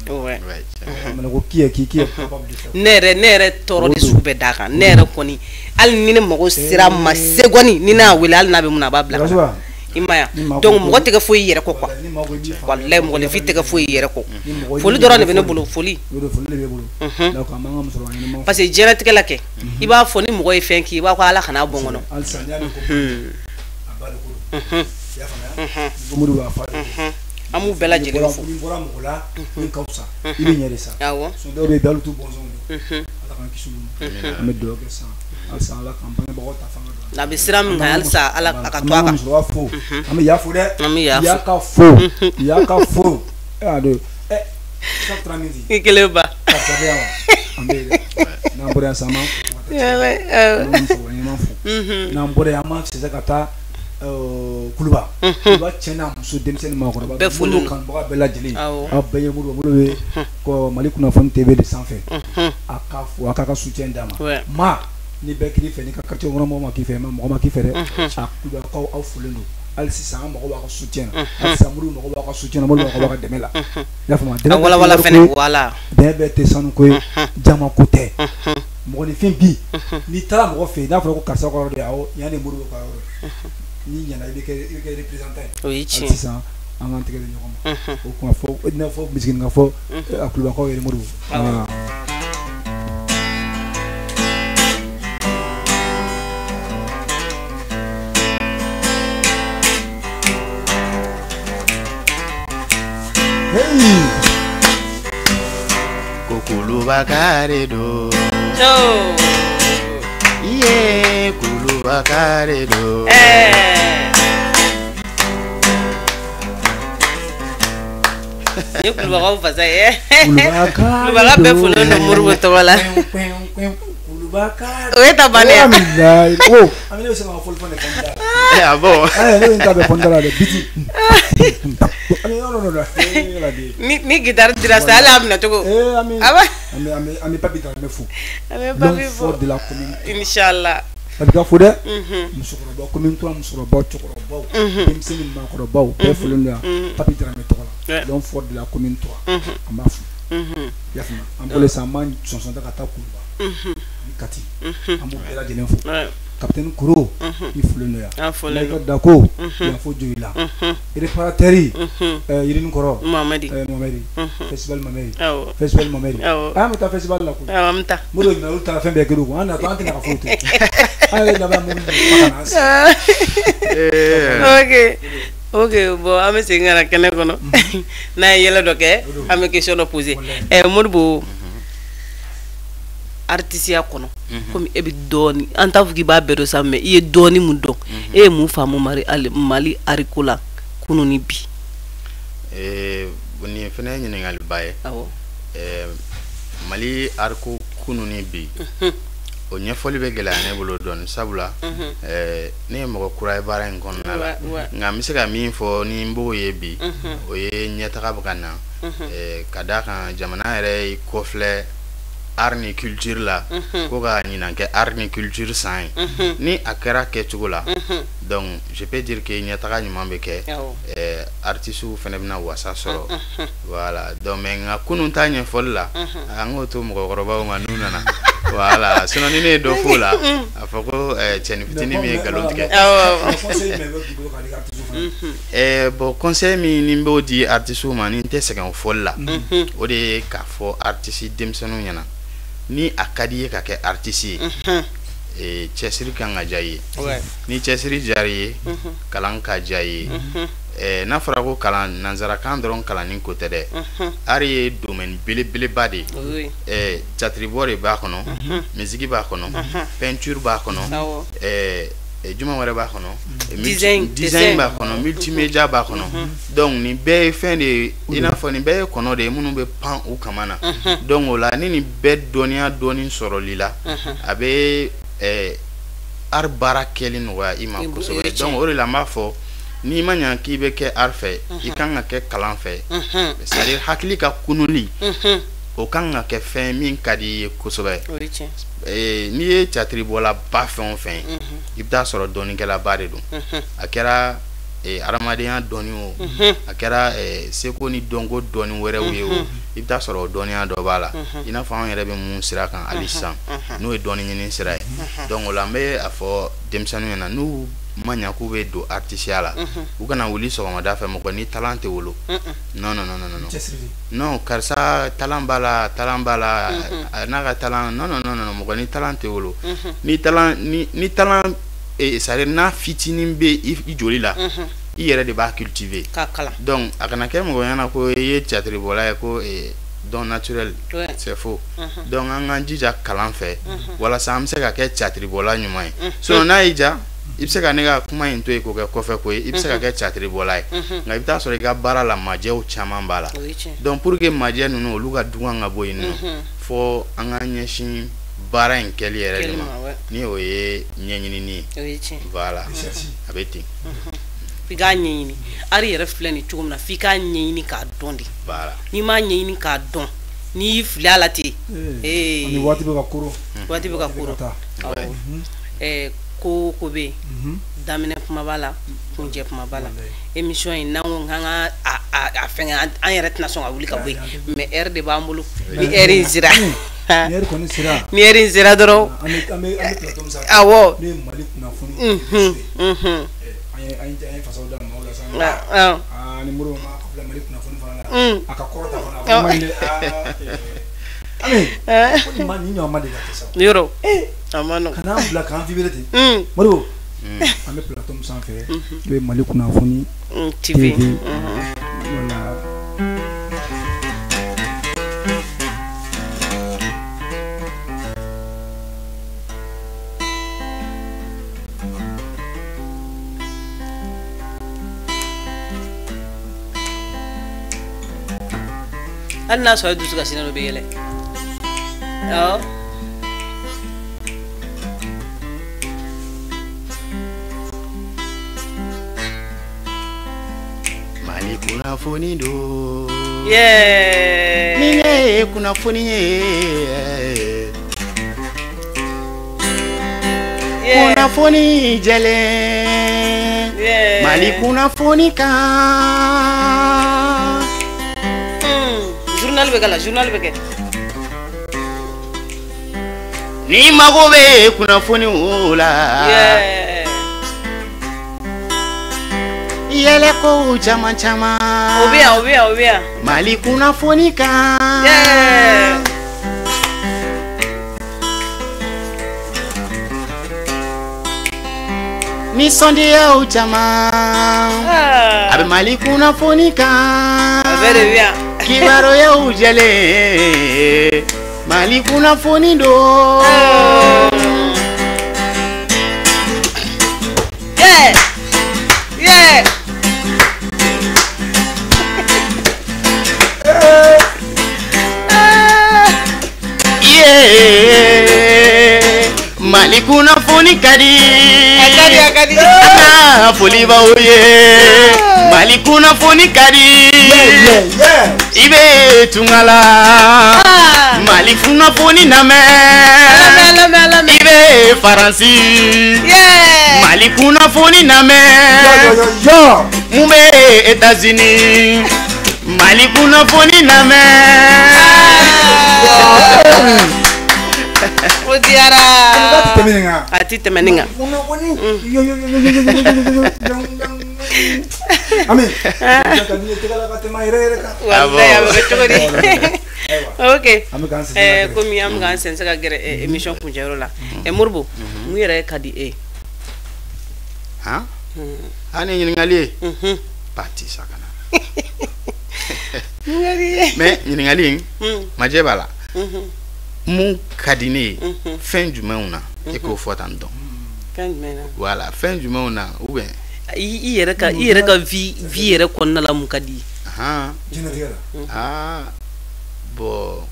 Ko qui est qui, qui est capable de faire. Ne yɛrɛ tɔɔrɔ de sugu bɛɛ d'a kan. Ne yɛrɛ kɔni, hali ni ne mago sera ma seconde, ni ne y'a wele, hali n'a bɛ mun na, a b'a bila ka na. I ma ye? Donc mɔgɔ tɛ kɛ foyi yɛrɛ kɔ quoi. Walayi, mɔgɔninfin tɛ kɛ foyi yɛrɛ kɔ. Foli dɔrɔn de bɛ ne bolo, foli. Parce que diɲɛlatigɛ la kɛ, i b'a fɔ ni mɔgɔ ye fɛn k'i ye, i b'a fɔ ala kana bɔ n kɔnɔ. A ba de ko don, i y'a faamuya? Modibo b'a fa de. An b'u bɛɛ lajɛlen fo. N'i bɔra mɔgɔ la min ka fisa, i bɛ ɲɛ de sa. Sinon dɔw bɛ yen bi, hali u t'u bɔnsɔnw dɔn. Ala k'an kisi olu ma. An bɛ dugawu kɛ sisan halisa, Ala k'an bangebagaw ta fanga don. A bɛ sira min kan, halisa Ala a ka to a An kan. b'an ka musokɔrɔba fo, an bɛ Ya fo dɛ. An bɛ Ya fo. Ya ka fo, Ya ka fo. E y'a dɔn ɛ chaque 30 I kelen ba. Karisa bɛ yan wa? An bɛ yen dɛ. N'an bɔra yan sisan, an b'an ko ka taa an b'an musokɔrɔba ɲuman fo. N'an bɔra yen, an b'an sɛsɛ ka taa Kuluba. Kuluba cɛ n'a muso, denmisɛnnin, maakɔrɔba, Bɛɛ folen minnu don. kanubaga bɛɛ lajɛlen. Awɔ. Aw bɛɛ ye Modibo. Modibo bɛ kɔ Mali kunnafoni TV de sanfɛ. A ka fo, a k'a ka soutien d'a ma. Ma ni bɛɛ k'i fɛ, n'i ka quartier kɔnɔ mɔgɔ ma k'i fɛ, mɔgɔ ma k'i fɛ dɛ. A Kulubakaw, aw folen don. Hali sisan an mago b'a ka soutien na. Hali sisan Modibo mago b'a ka soutien na, Modibo mago b'a ka dɛmɛ la. I y'a faamu? A Dɛmɛ bɛɛ tɛ walawala wariko fɛnɛ ye. Voilà. Dɛmɛ bɛɛ tɛ sanuko ye. Jama ko tɛ. Mɔgɔninfin bi, n'i taara mɔgɔ fɛ yen, n'a fɔra ko karisa ka yɔrɔ de, awɔ, yan de ye Modibo ka yɔrɔ ye. N'i ɲɛna, i bɛ kɛ représentant ye. O ye Hali tiɲɛ. sisan an k'an tɛgɛ di ɲɔgɔn ma. O kuma fɔ, i n'a fɔ misigini ka fɔ a Kulubakaw yɛrɛ, Modibo. Awɔ. Voilà. Hey! Ko Kulubakare do. Oh. Iye, Kulubakare do. Ni Kulubakaw fasa ye. Kulubakare Kulubaga bɛɛ folen don Modibo tɔgɔ la. Kulubakare. O ye ta bannen ye. Alhamdulilayi. Oh, an bɛ ne bɛ se ka fɔli fɔ ne fɔ n da la. Eh, ah bon? Eh, ne bɛ n ta bɛɛ fɔ n da la dɛ, biti. Ami, non, non, non, eh, la di. Ni guitare dira sa, hali a minɛ cogo. Eh, ami. A ba. An bɛ Papi Dramé fo. An bɛ L'homme Papi fo. fort de la commune. Inchallah. Papi ka fo dɛ. Musokɔrɔba, commune 3 musokɔrɔbaw, cɛkɔrɔbaw, denmisɛnnin, maakɔrɔbaw, bɛɛ folen don yan. Papi Dramé tɔgɔ la. L'homme fort de la commune 3. An b'a fo. I y'a faamu? An bɔlen sisan, an b'an sɔnsɔn ta ka taa Kuluba. Ni Kati. An b'u bɛɛ lajɛlen fo. Capitaine Koro, i folen don yan. An folen don. Maître Dako, yan fo Joyila. Réparateur, Yirini Kɔrɔ. Mamadi. Mamadi. Festival Mamadi. Awɔ. Festival Mamadi. Awɔ. An bɛ taa festival la koyi. Awɔ, an bɛ taa. Modibo ɲinɛ, olu taara fɛn bɛɛ kɛr'u kun. An natɔ, an tɛna ka foyi to. An yɛrɛ laban mobili de fa ka na an sigi. Ok. Ok, bon, an bɛ segin ka na kɛnɛ kɔnɔ n'a ye yɛlɛ dɔ kɛ, an bɛ question dɔ poser. Modibo, artisiya kɔnɔ, komi e bɛ dɔɔni, an t'a fɔ k'i b'a bɛɛ dɔn sa, mais i ye dɔɔni mun dɔn, e ye mun faamu Mali art ko la kunun ni bi? Nin fana ye ɲininkaliba ye. Awɔ. Mali art ko kunun ni bi, o ɲɛfɔli bɛ gɛlɛya ne bolo dɔɔni, sabula ne ye mɔgɔ kura ye baara in kɔnɔna la. Nka n bɛ se ka min fɔ ni n b'o ye bi, o ye ɲɛtaga bɛ ka na, ka d'a kan jamana yɛrɛ y'i kɔfilɛ art ni culture la, ko ka ɲinan kɛ art ni culture san ye. Ni a kɛra kɛcogo la, donc je peux dire que ɲɛtaga ɲuman bɛ kɛ, artistes fana bɛna wasa sɔrɔ. Voilà, donc mais nka kunun ta ɲɛfɔli la, an k'o to mɔgɔkɔrɔbaw ma n'u nana. Voilà, sinon ni ne ye dɔ f'o la, a fɔ ko cɛnin fitinin min ye nkalon tigɛ. Bon, conseil min ni n b'o di artistes ma, ni n tɛ sɛgɛn o fɔli la, o de ye k'a fɔ artiste denmisɛnninw ɲɛna, ni a ka di i ye ka kɛ artiste ye, cɛsiri kan ka diya i ye. Ni cɛsiri diyara i ye, kalan ka diya i ye. N'a fɔra ko kalan, nanzarakan dɔrɔn kalanni ko tɛ dɛ. Art ye domaine belebeleba de ye. Théâtre de b'a kɔnɔ, musique b'a kɔnɔ, peinture b'a kɔnɔ, jumɛn wɛrɛ b'a kɔnɔ, design b'a kɔnɔ, multimédia b'a kɔnɔ. Donc nin bɛɛ ye fɛn de ye, i n'a fɔ nin bɛɛ ye kɔnɔ de ye minnu bɛ pan u kama na. Donc o la, ni nin bɛɛ dɔnniya dɔɔni sɔrɔli la, a bɛ art baara kɛli nɔgɔya i ma kosɛbɛ. Donc o de la n b'a fɔ, n'i ma ɲa k'i bɛ kɛ art fɛ, i kan ka kɛ kalan fɛ, c'est à dire hakili ka kunuli, o kan ka kɛ fɛn min ka di i ye kosɛbɛ. N'i ye théâtre-bɔlaba fɛn o fɛn ye, i bɛ taa sɔrɔ dɔnnikɛlaba de don. A kɛra adamadenya dɔnni o, a kɛra seko ni dɔnko dɔnni wɛrɛw ye o, i bɛ taa sɔrɔ o dɔnniya dɔ b'a la, i n'a fɔ anw yɛrɛ bɛ mun sira kan hali sisan, n'o ye dɔnni ɲini sira ye. Donc o la, n bɛ a fɔ denmisɛnninw ɲɛna, n'u ma ɲa k'u bɛ don artisiya la, u kana wuli sɔgɔmada fɛ, mɔgɔ ni talent tɛ wolo. Non, non, non, non, non, non, karisa talent b'a la, talent b'a la, n'a ka talent, non, non, non, non, mɔgɔ ni talent tɛ wolo. Ni talent, ni talent, c'est à dire n'a fitinin bɛ i joli la, i yɛrɛ de b'a cultiver. K'a kalan. Donc a kana kɛ mɔgɔ ɲɛna ko i ye théâtre bɔla ye, ko don naturel, c'est faux. Donc an k'an jija kalan fɛ walasa an bɛ se ka kɛ théâtre bɔla ɲuman ye. Sinon n'a y'i diya, i bɛ se ka ne ka kuma in to yen k'o kɛ kɔfɛ ko ye, i bɛ se ka kɛ théâtre bɔla ye, nka i bɛ taa sɔrɔ i ka baara la majɛw caman b'a la. Donc pour que majɛ ninnu olu ka dugan ka bɔ yen nɔ, fo an k'an ɲɛsin baara in kɛli yɛrɛ de ma, ni o ye ɲɛɲinini ye. Voilà, a bɛ ten. F'i k'a ɲɛɲini. Art yɛrɛ filɛ nin cogo min na, f'i k'a ɲɛɲini k'a dɔn de. N'i m'a ɲɛɲini k'a dɔn, n'i y'i fili a la ten. Ni waati bɛ ka koron. Waati bɛ ka koron. Awɔ. Ko ko bɛ yen, daminɛ kuma b'a la, kuncɛ kuma b'a la. Émission in, n'an ko k'an ka a fɛngɛ, an yɛrɛ tɛna sɔn ka wuli ka bɔ yen, mais heure de b'an bolo. Ni heure in sera, ni heure kɔni sera, ni heure in sera dɔrɔn, an bɛ plateau min sanfɛ, awɔ, n'o ye Mali kunnafoni, an ye fasaw da maaw la sisan. Aa, ni Modibo ma kɔfilɛ Mali kunnafoni fana la, a ka kɔrɔta fana, a ma ɲi dɛ. Ami, ko nin ma nin ɲɔgɔn ma deli ka kɛ sa. Yɔrɔ a ma nɔgɔn. Ka n'an bila k'an vibrer ten. Modibo, an bɛ plateau min sanfɛ, n'o ye Mali kunnafoni TV. Voilà. Hali n'a sɔrɔ e dusu kasilen don, o bɛ yɛlɛ. Awɔ. Mali kunnafoni don. Yeah. Ni ne ye kunnafoni ye. Kunnafoni jɛlen. Mali kunnafoni kan. Journal bɛ kɛ la, journal bɛ kɛ. Ni mago bɛ kunnafoni o la. Yɛlɛ kow caman caman. O bɛ yan, o bɛ yan, o bɛ yan. Mali kunnafoni kan. Nisɔndiyaw caman a bɛ Mali kunnafoni kan, a bɛɛ de bɛ yan, kibaruyaw jɛlen Mali kunnafoni don. Yeah! Yeah! Yeah! Mali kunnafoni ka di, a ka di, a ka di. An ka foli b'aw ye. Mali kunnafoni ka di, i bɛ tunga la. Mali kunnafoni lamɛn, i bɛ Faransi. Mali kunnafoni lamɛn, mun bɛ États-Unis. Mali kunnafoni lamɛn. O diyara. A ti tɛmɛ nin kan. Ami, wallahi a bɛ kɛ cogo di? Ok, komi an bɛ k'an sen se ka gɛrɛ émission kuncɛyɔrɔ la. Modibo, mun yɛrɛ ka di e ye? Han? A ni ɲininkali ye? Pati sa ka na. Mun ka di i ye? Mais ɲininkali in, majɛ b'a la. Mun ka di ne ye? Fɛn jumɛnw na? E k'o fɔ tan dɔn. Fɛn jumɛn na? Voilà, fɛn jumɛnw na ou bien i yɛrɛ ka i yɛrɛ ka vie yɛrɛ kɔnɔna la mun ka di i ye? Diɲɛlatigɛ la. Ah bon,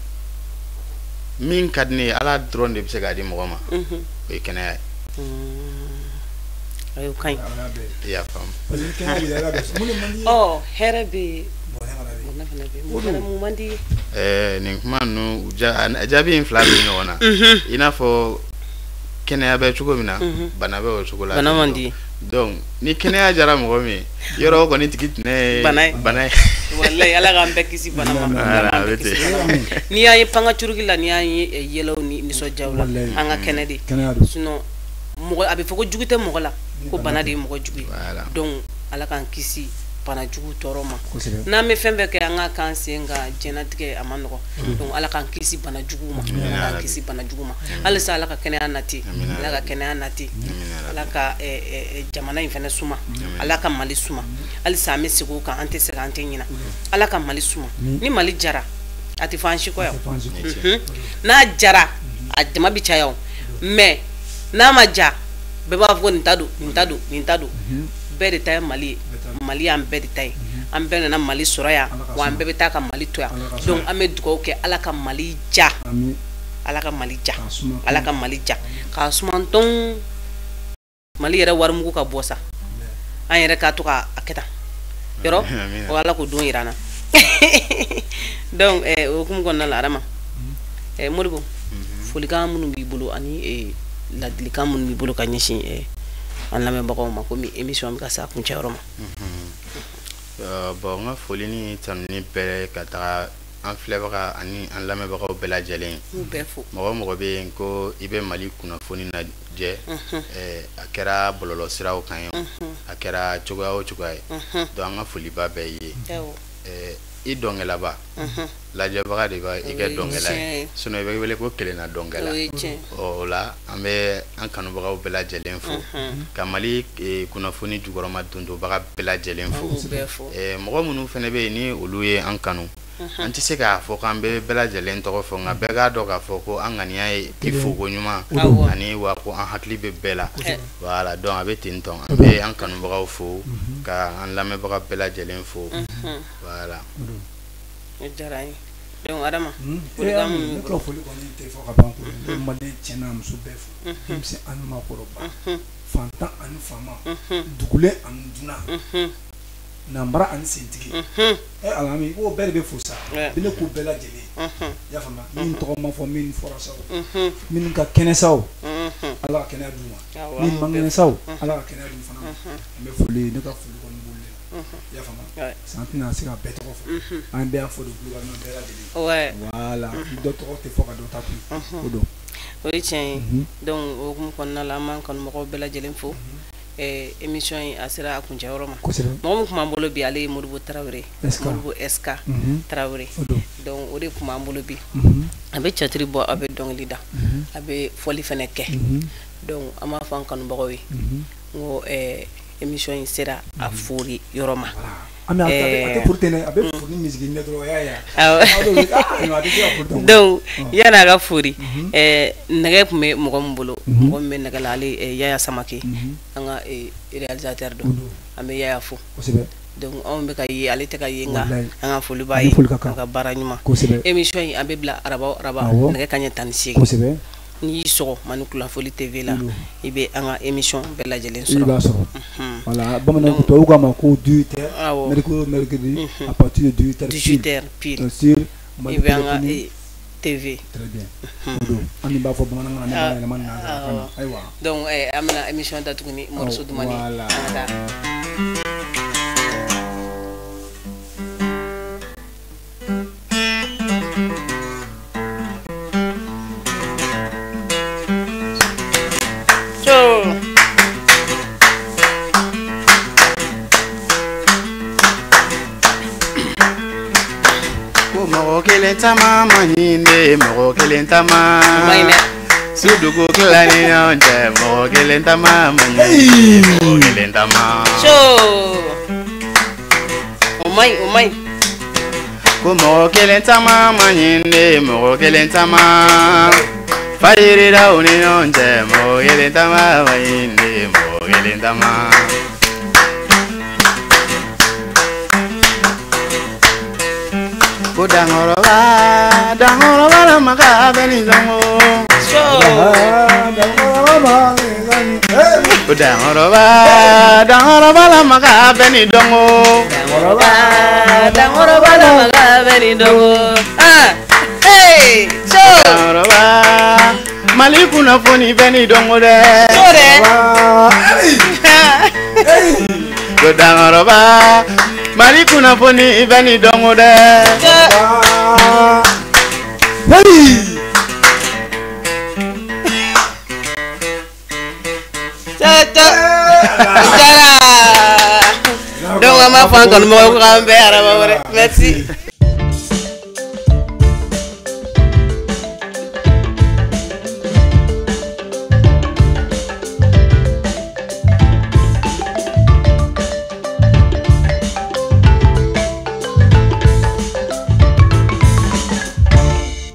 min ka di ne ye, Ala dɔrɔn de bɛ se k'a di mɔgɔ ma. O ye kɛnɛya ye. Ayi, o ka ɲi. I y'a faamu. Ɔ, hɛrɛ bɛ yen, bɔnɛ fana bɛ yen. Mun fana mun man di i ye? Nin kuma ninnu jaabi in fila bɛ ɲɔgɔn na. I n'a fɔ kɛnɛya bɛ cogo min na, bana bɛ o cogo la. Bana man di. Donc ni kɛnɛya diyara mɔgɔ min ye, yɔrɔ o kɔni tigi tɛnɛ ye bana ye. Bana ye. Wallahi Ala k'an bɛɛ kisi bana ma. Voilà, a bɛ ten. N'i y'an ye panga curuki la, n'i y'an ye yɛlɛw ni nisɔndiyaw la, an ka kɛnɛ de. Sinon mɔgɔ a bɛ fɔ ko jugu tɛ mɔgɔ la, ko bana de ye mɔgɔ jugu ye. Donc Ala k'an kisi bana jugu tɔɔrɔ ma. N'an bɛ fɛn fɛn kɛ, an ka k'an sen kan, diɲɛlatigɛ a ma nɔgɔn. Donc Ala k'an kisi bana jugu ma, Ala k'an kisi bana jugu ma. Halisa Ala ka kɛnɛya nati, Ala ka kɛnɛya nati, Ala ka jamana in fana suma, Ala ka Mali suma. Halisa an bɛ segin o kan, an tɛ segin, an tɛ ɲinɛ. Ala ka Mali suma. Ni Mali jara, a tɛ fɔ an si kɔ yan. N'a jara, a jama bɛ caya o, mais n'a ma ja, bɛɛ b'a fɔ ko nin ta don, nin ta don, nin ta don. Bɛɛ de ta ye Mali ye. Mali y'an bɛɛ de ta ye. An bɛɛ nana Mali sɔrɔ yan, wa an bɛɛ bɛ taa ka Mali to yan. Donc an bɛ dugawu kɛ Ala ka Mali ja, Ala ka Mali ja, Ala ka Mali ja, k'a suma tɔn. Mali yɛrɛ warimugu ka bɔ sa, an yɛrɛ k'a to k'a kɛ tan yɔrɔ, o Ala k'o don yira an na. Donc o hukumu kɔnɔna la, Adama, Modibo, folikan minnu b'i bolo ani ladilikan minnu b'i bolo ka ɲɛsin an lamɛnbagaw ma, komi émission bɛ ka se a kuncɛyɔrɔ ma. Bon, n ka foli ni tanuni bɛɛ ka taga an filɛbaga ani an lamɛnbagaw bɛɛ lajɛlen. K'u bɛɛ fo. Mɔgɔ o mɔgɔ bɛ yen ko i bɛ Mali kunnafoni lajɛ, a kɛra bɔlɔlɔsiraw kan ye, a kɛra cogoya o cogoya ye, donc an ka foliba bɛɛ ye. I dɔnkɛlaba, lajɛbaga de b'a i kɛ dɔnkɛla ye, sinon i bɛ wele ko kelenna dɔnkɛla. O la an bɛ an kanubagaw bɛɛ lajɛlen fo, ka Mali kunnafoni jukɔrɔma dondobaga bɛɛ lajɛlen fo. Mɔgɔ minnu fana bɛ yen ni olu ye an kanu, an tɛ se k'a fɔ k'an bɛ bɛɛ lajɛlen tɔgɔ fɔ, nka bɛɛ k'a dɔn k'a fɔ ko an ŋaniya ye i foko ɲuman ani wa ko an hakili bɛ bɛɛ la. Voilà, donc a bɛ ten tɔ. An bɛ an kanubagaw fo, ka an lamɛnbaga bɛɛ lajɛlen fo. Voilà. O diyara an ye. Donc Adama, folikan minnu ne ka foli kɔni tɛ fɔ ka ban koyi. N bɛ Mali cɛ n'a muso bɛɛ fo, denmisɛn ani maakɔrɔba, fantan ani faama, dugulen ani dunan, nanbara ani sentigi. Alami, i b'o bɛɛ de bɛ fo sa, ne k'u bɛɛ lajɛlen. I y'a faamuya, min tɔgɔ ma fɔ, min fɔra sa o, minnu ka kɛnɛ sa o, Ala ka kɛnɛya d'u ma, min man kɛnɛ sa o, Ala ka kɛnɛya d'u fana ma. An bɛ foli, ne ka foli kɔni b'olu de la. I y'a faamuya, san tɛna se ka bɛɛ tɔgɔ fɔ, an bɛɛ y'a fɔ de globalement bɛɛ lajɛlen. Voilà, dɔ tɔgɔ tɛ fɔ ka dɔ ta to yen, o don. O ye tiɲɛ ye. Donc o hukumu kɔnɔna la, an b'an kanumɔgɔw bɛɛ lajɛlen fo. Émission in a sera a kuncɛyɔrɔ ma. Mɔgɔ min tun b'an bolo bi, ale ye Modibo Tarawele, Modibo SK Tarawele. Donc o de tun b'an bolo bi. A bɛ catiri bɔ, a bɛ dɔnkili da, a bɛ fɔli fana kɛ. Donc an b'a fɔ an kanubagaw ye, N ko émission in sera a fori yɔrɔ ma. A tɛ fori ten dɛ, a bɛ fori ni musique ɲɛ dɔrɔn, y'a ye. Awɔ. Donc yan'a ka fori, nɛgɛ tun bɛ mɔgɔ min bolo, mɔgɔ min bɛ nɛgɛ la, ale Yaya Samake, an ka réalisateur don, an bɛ Yaya fo. Kosɛbɛ. Donc anw bɛ ka ye, ale tɛ ka ye, nka an ka foli b'a ye, an ka baara ɲuman. Kosɛbɛ. Émission in a bɛ bila araba o araba nɛgɛ kanɲɛ 18. Kosɛbɛ. N'i y'i sɔgɔ Mali Kunnafoni TV la, i bɛ an ka émission bɛɛ lajɛlen sɔrɔ. I b'a sɔrɔ. Voilà, bamananw tubabuw k'a ma ko 18h, mercredi mercredi à partir de 18h 18h pile sur i bɛ an ka TV. Très bien. O don an b'a fɔ bamanankan na, ne b'a yɛlɛma nanzarakan na. Ayiwa. Donc an bɛna émission datugu ni morceau dumani. Voilà. An ka taa. Mɔgɔ kelen tama ma ɲi mɔgɔ kelen tama su dugu tila ni ɲɔgɔn cɛ, mɔgɔ kelen tama ma ɲi, mɔgɔ kelen tama. O ma ɲi, o ma ɲi. Ko mɔgɔ kelen tama ma ɲi, mɔgɔ kelen tama fayiridaw ni ɲɔgɔn cɛ, mɔgɔ kelen tama ma ɲi, mɔgɔ kelen tama. Ko dankɔrɔba, dankɔrɔba la maga bɛ ni sɔngɔ. Ko dankɔrɔba, dankɔrɔba la maga bɛ ni dɔnko. Dankɔrɔba, dankɔrɔba la maga bɛ ni dɔnko. Ah, hey, so. Dankɔrɔba, Mali kunnafoni bɛ ni dɔnko dɛ. So dɛ. Ko dankɔrɔba, Mali kunnafoni bɛ ni dɔnko dɛ. Hey! Donc an b'a fɔ an kanubagaw ko k'an bɛn araba wɛrɛ. Merci.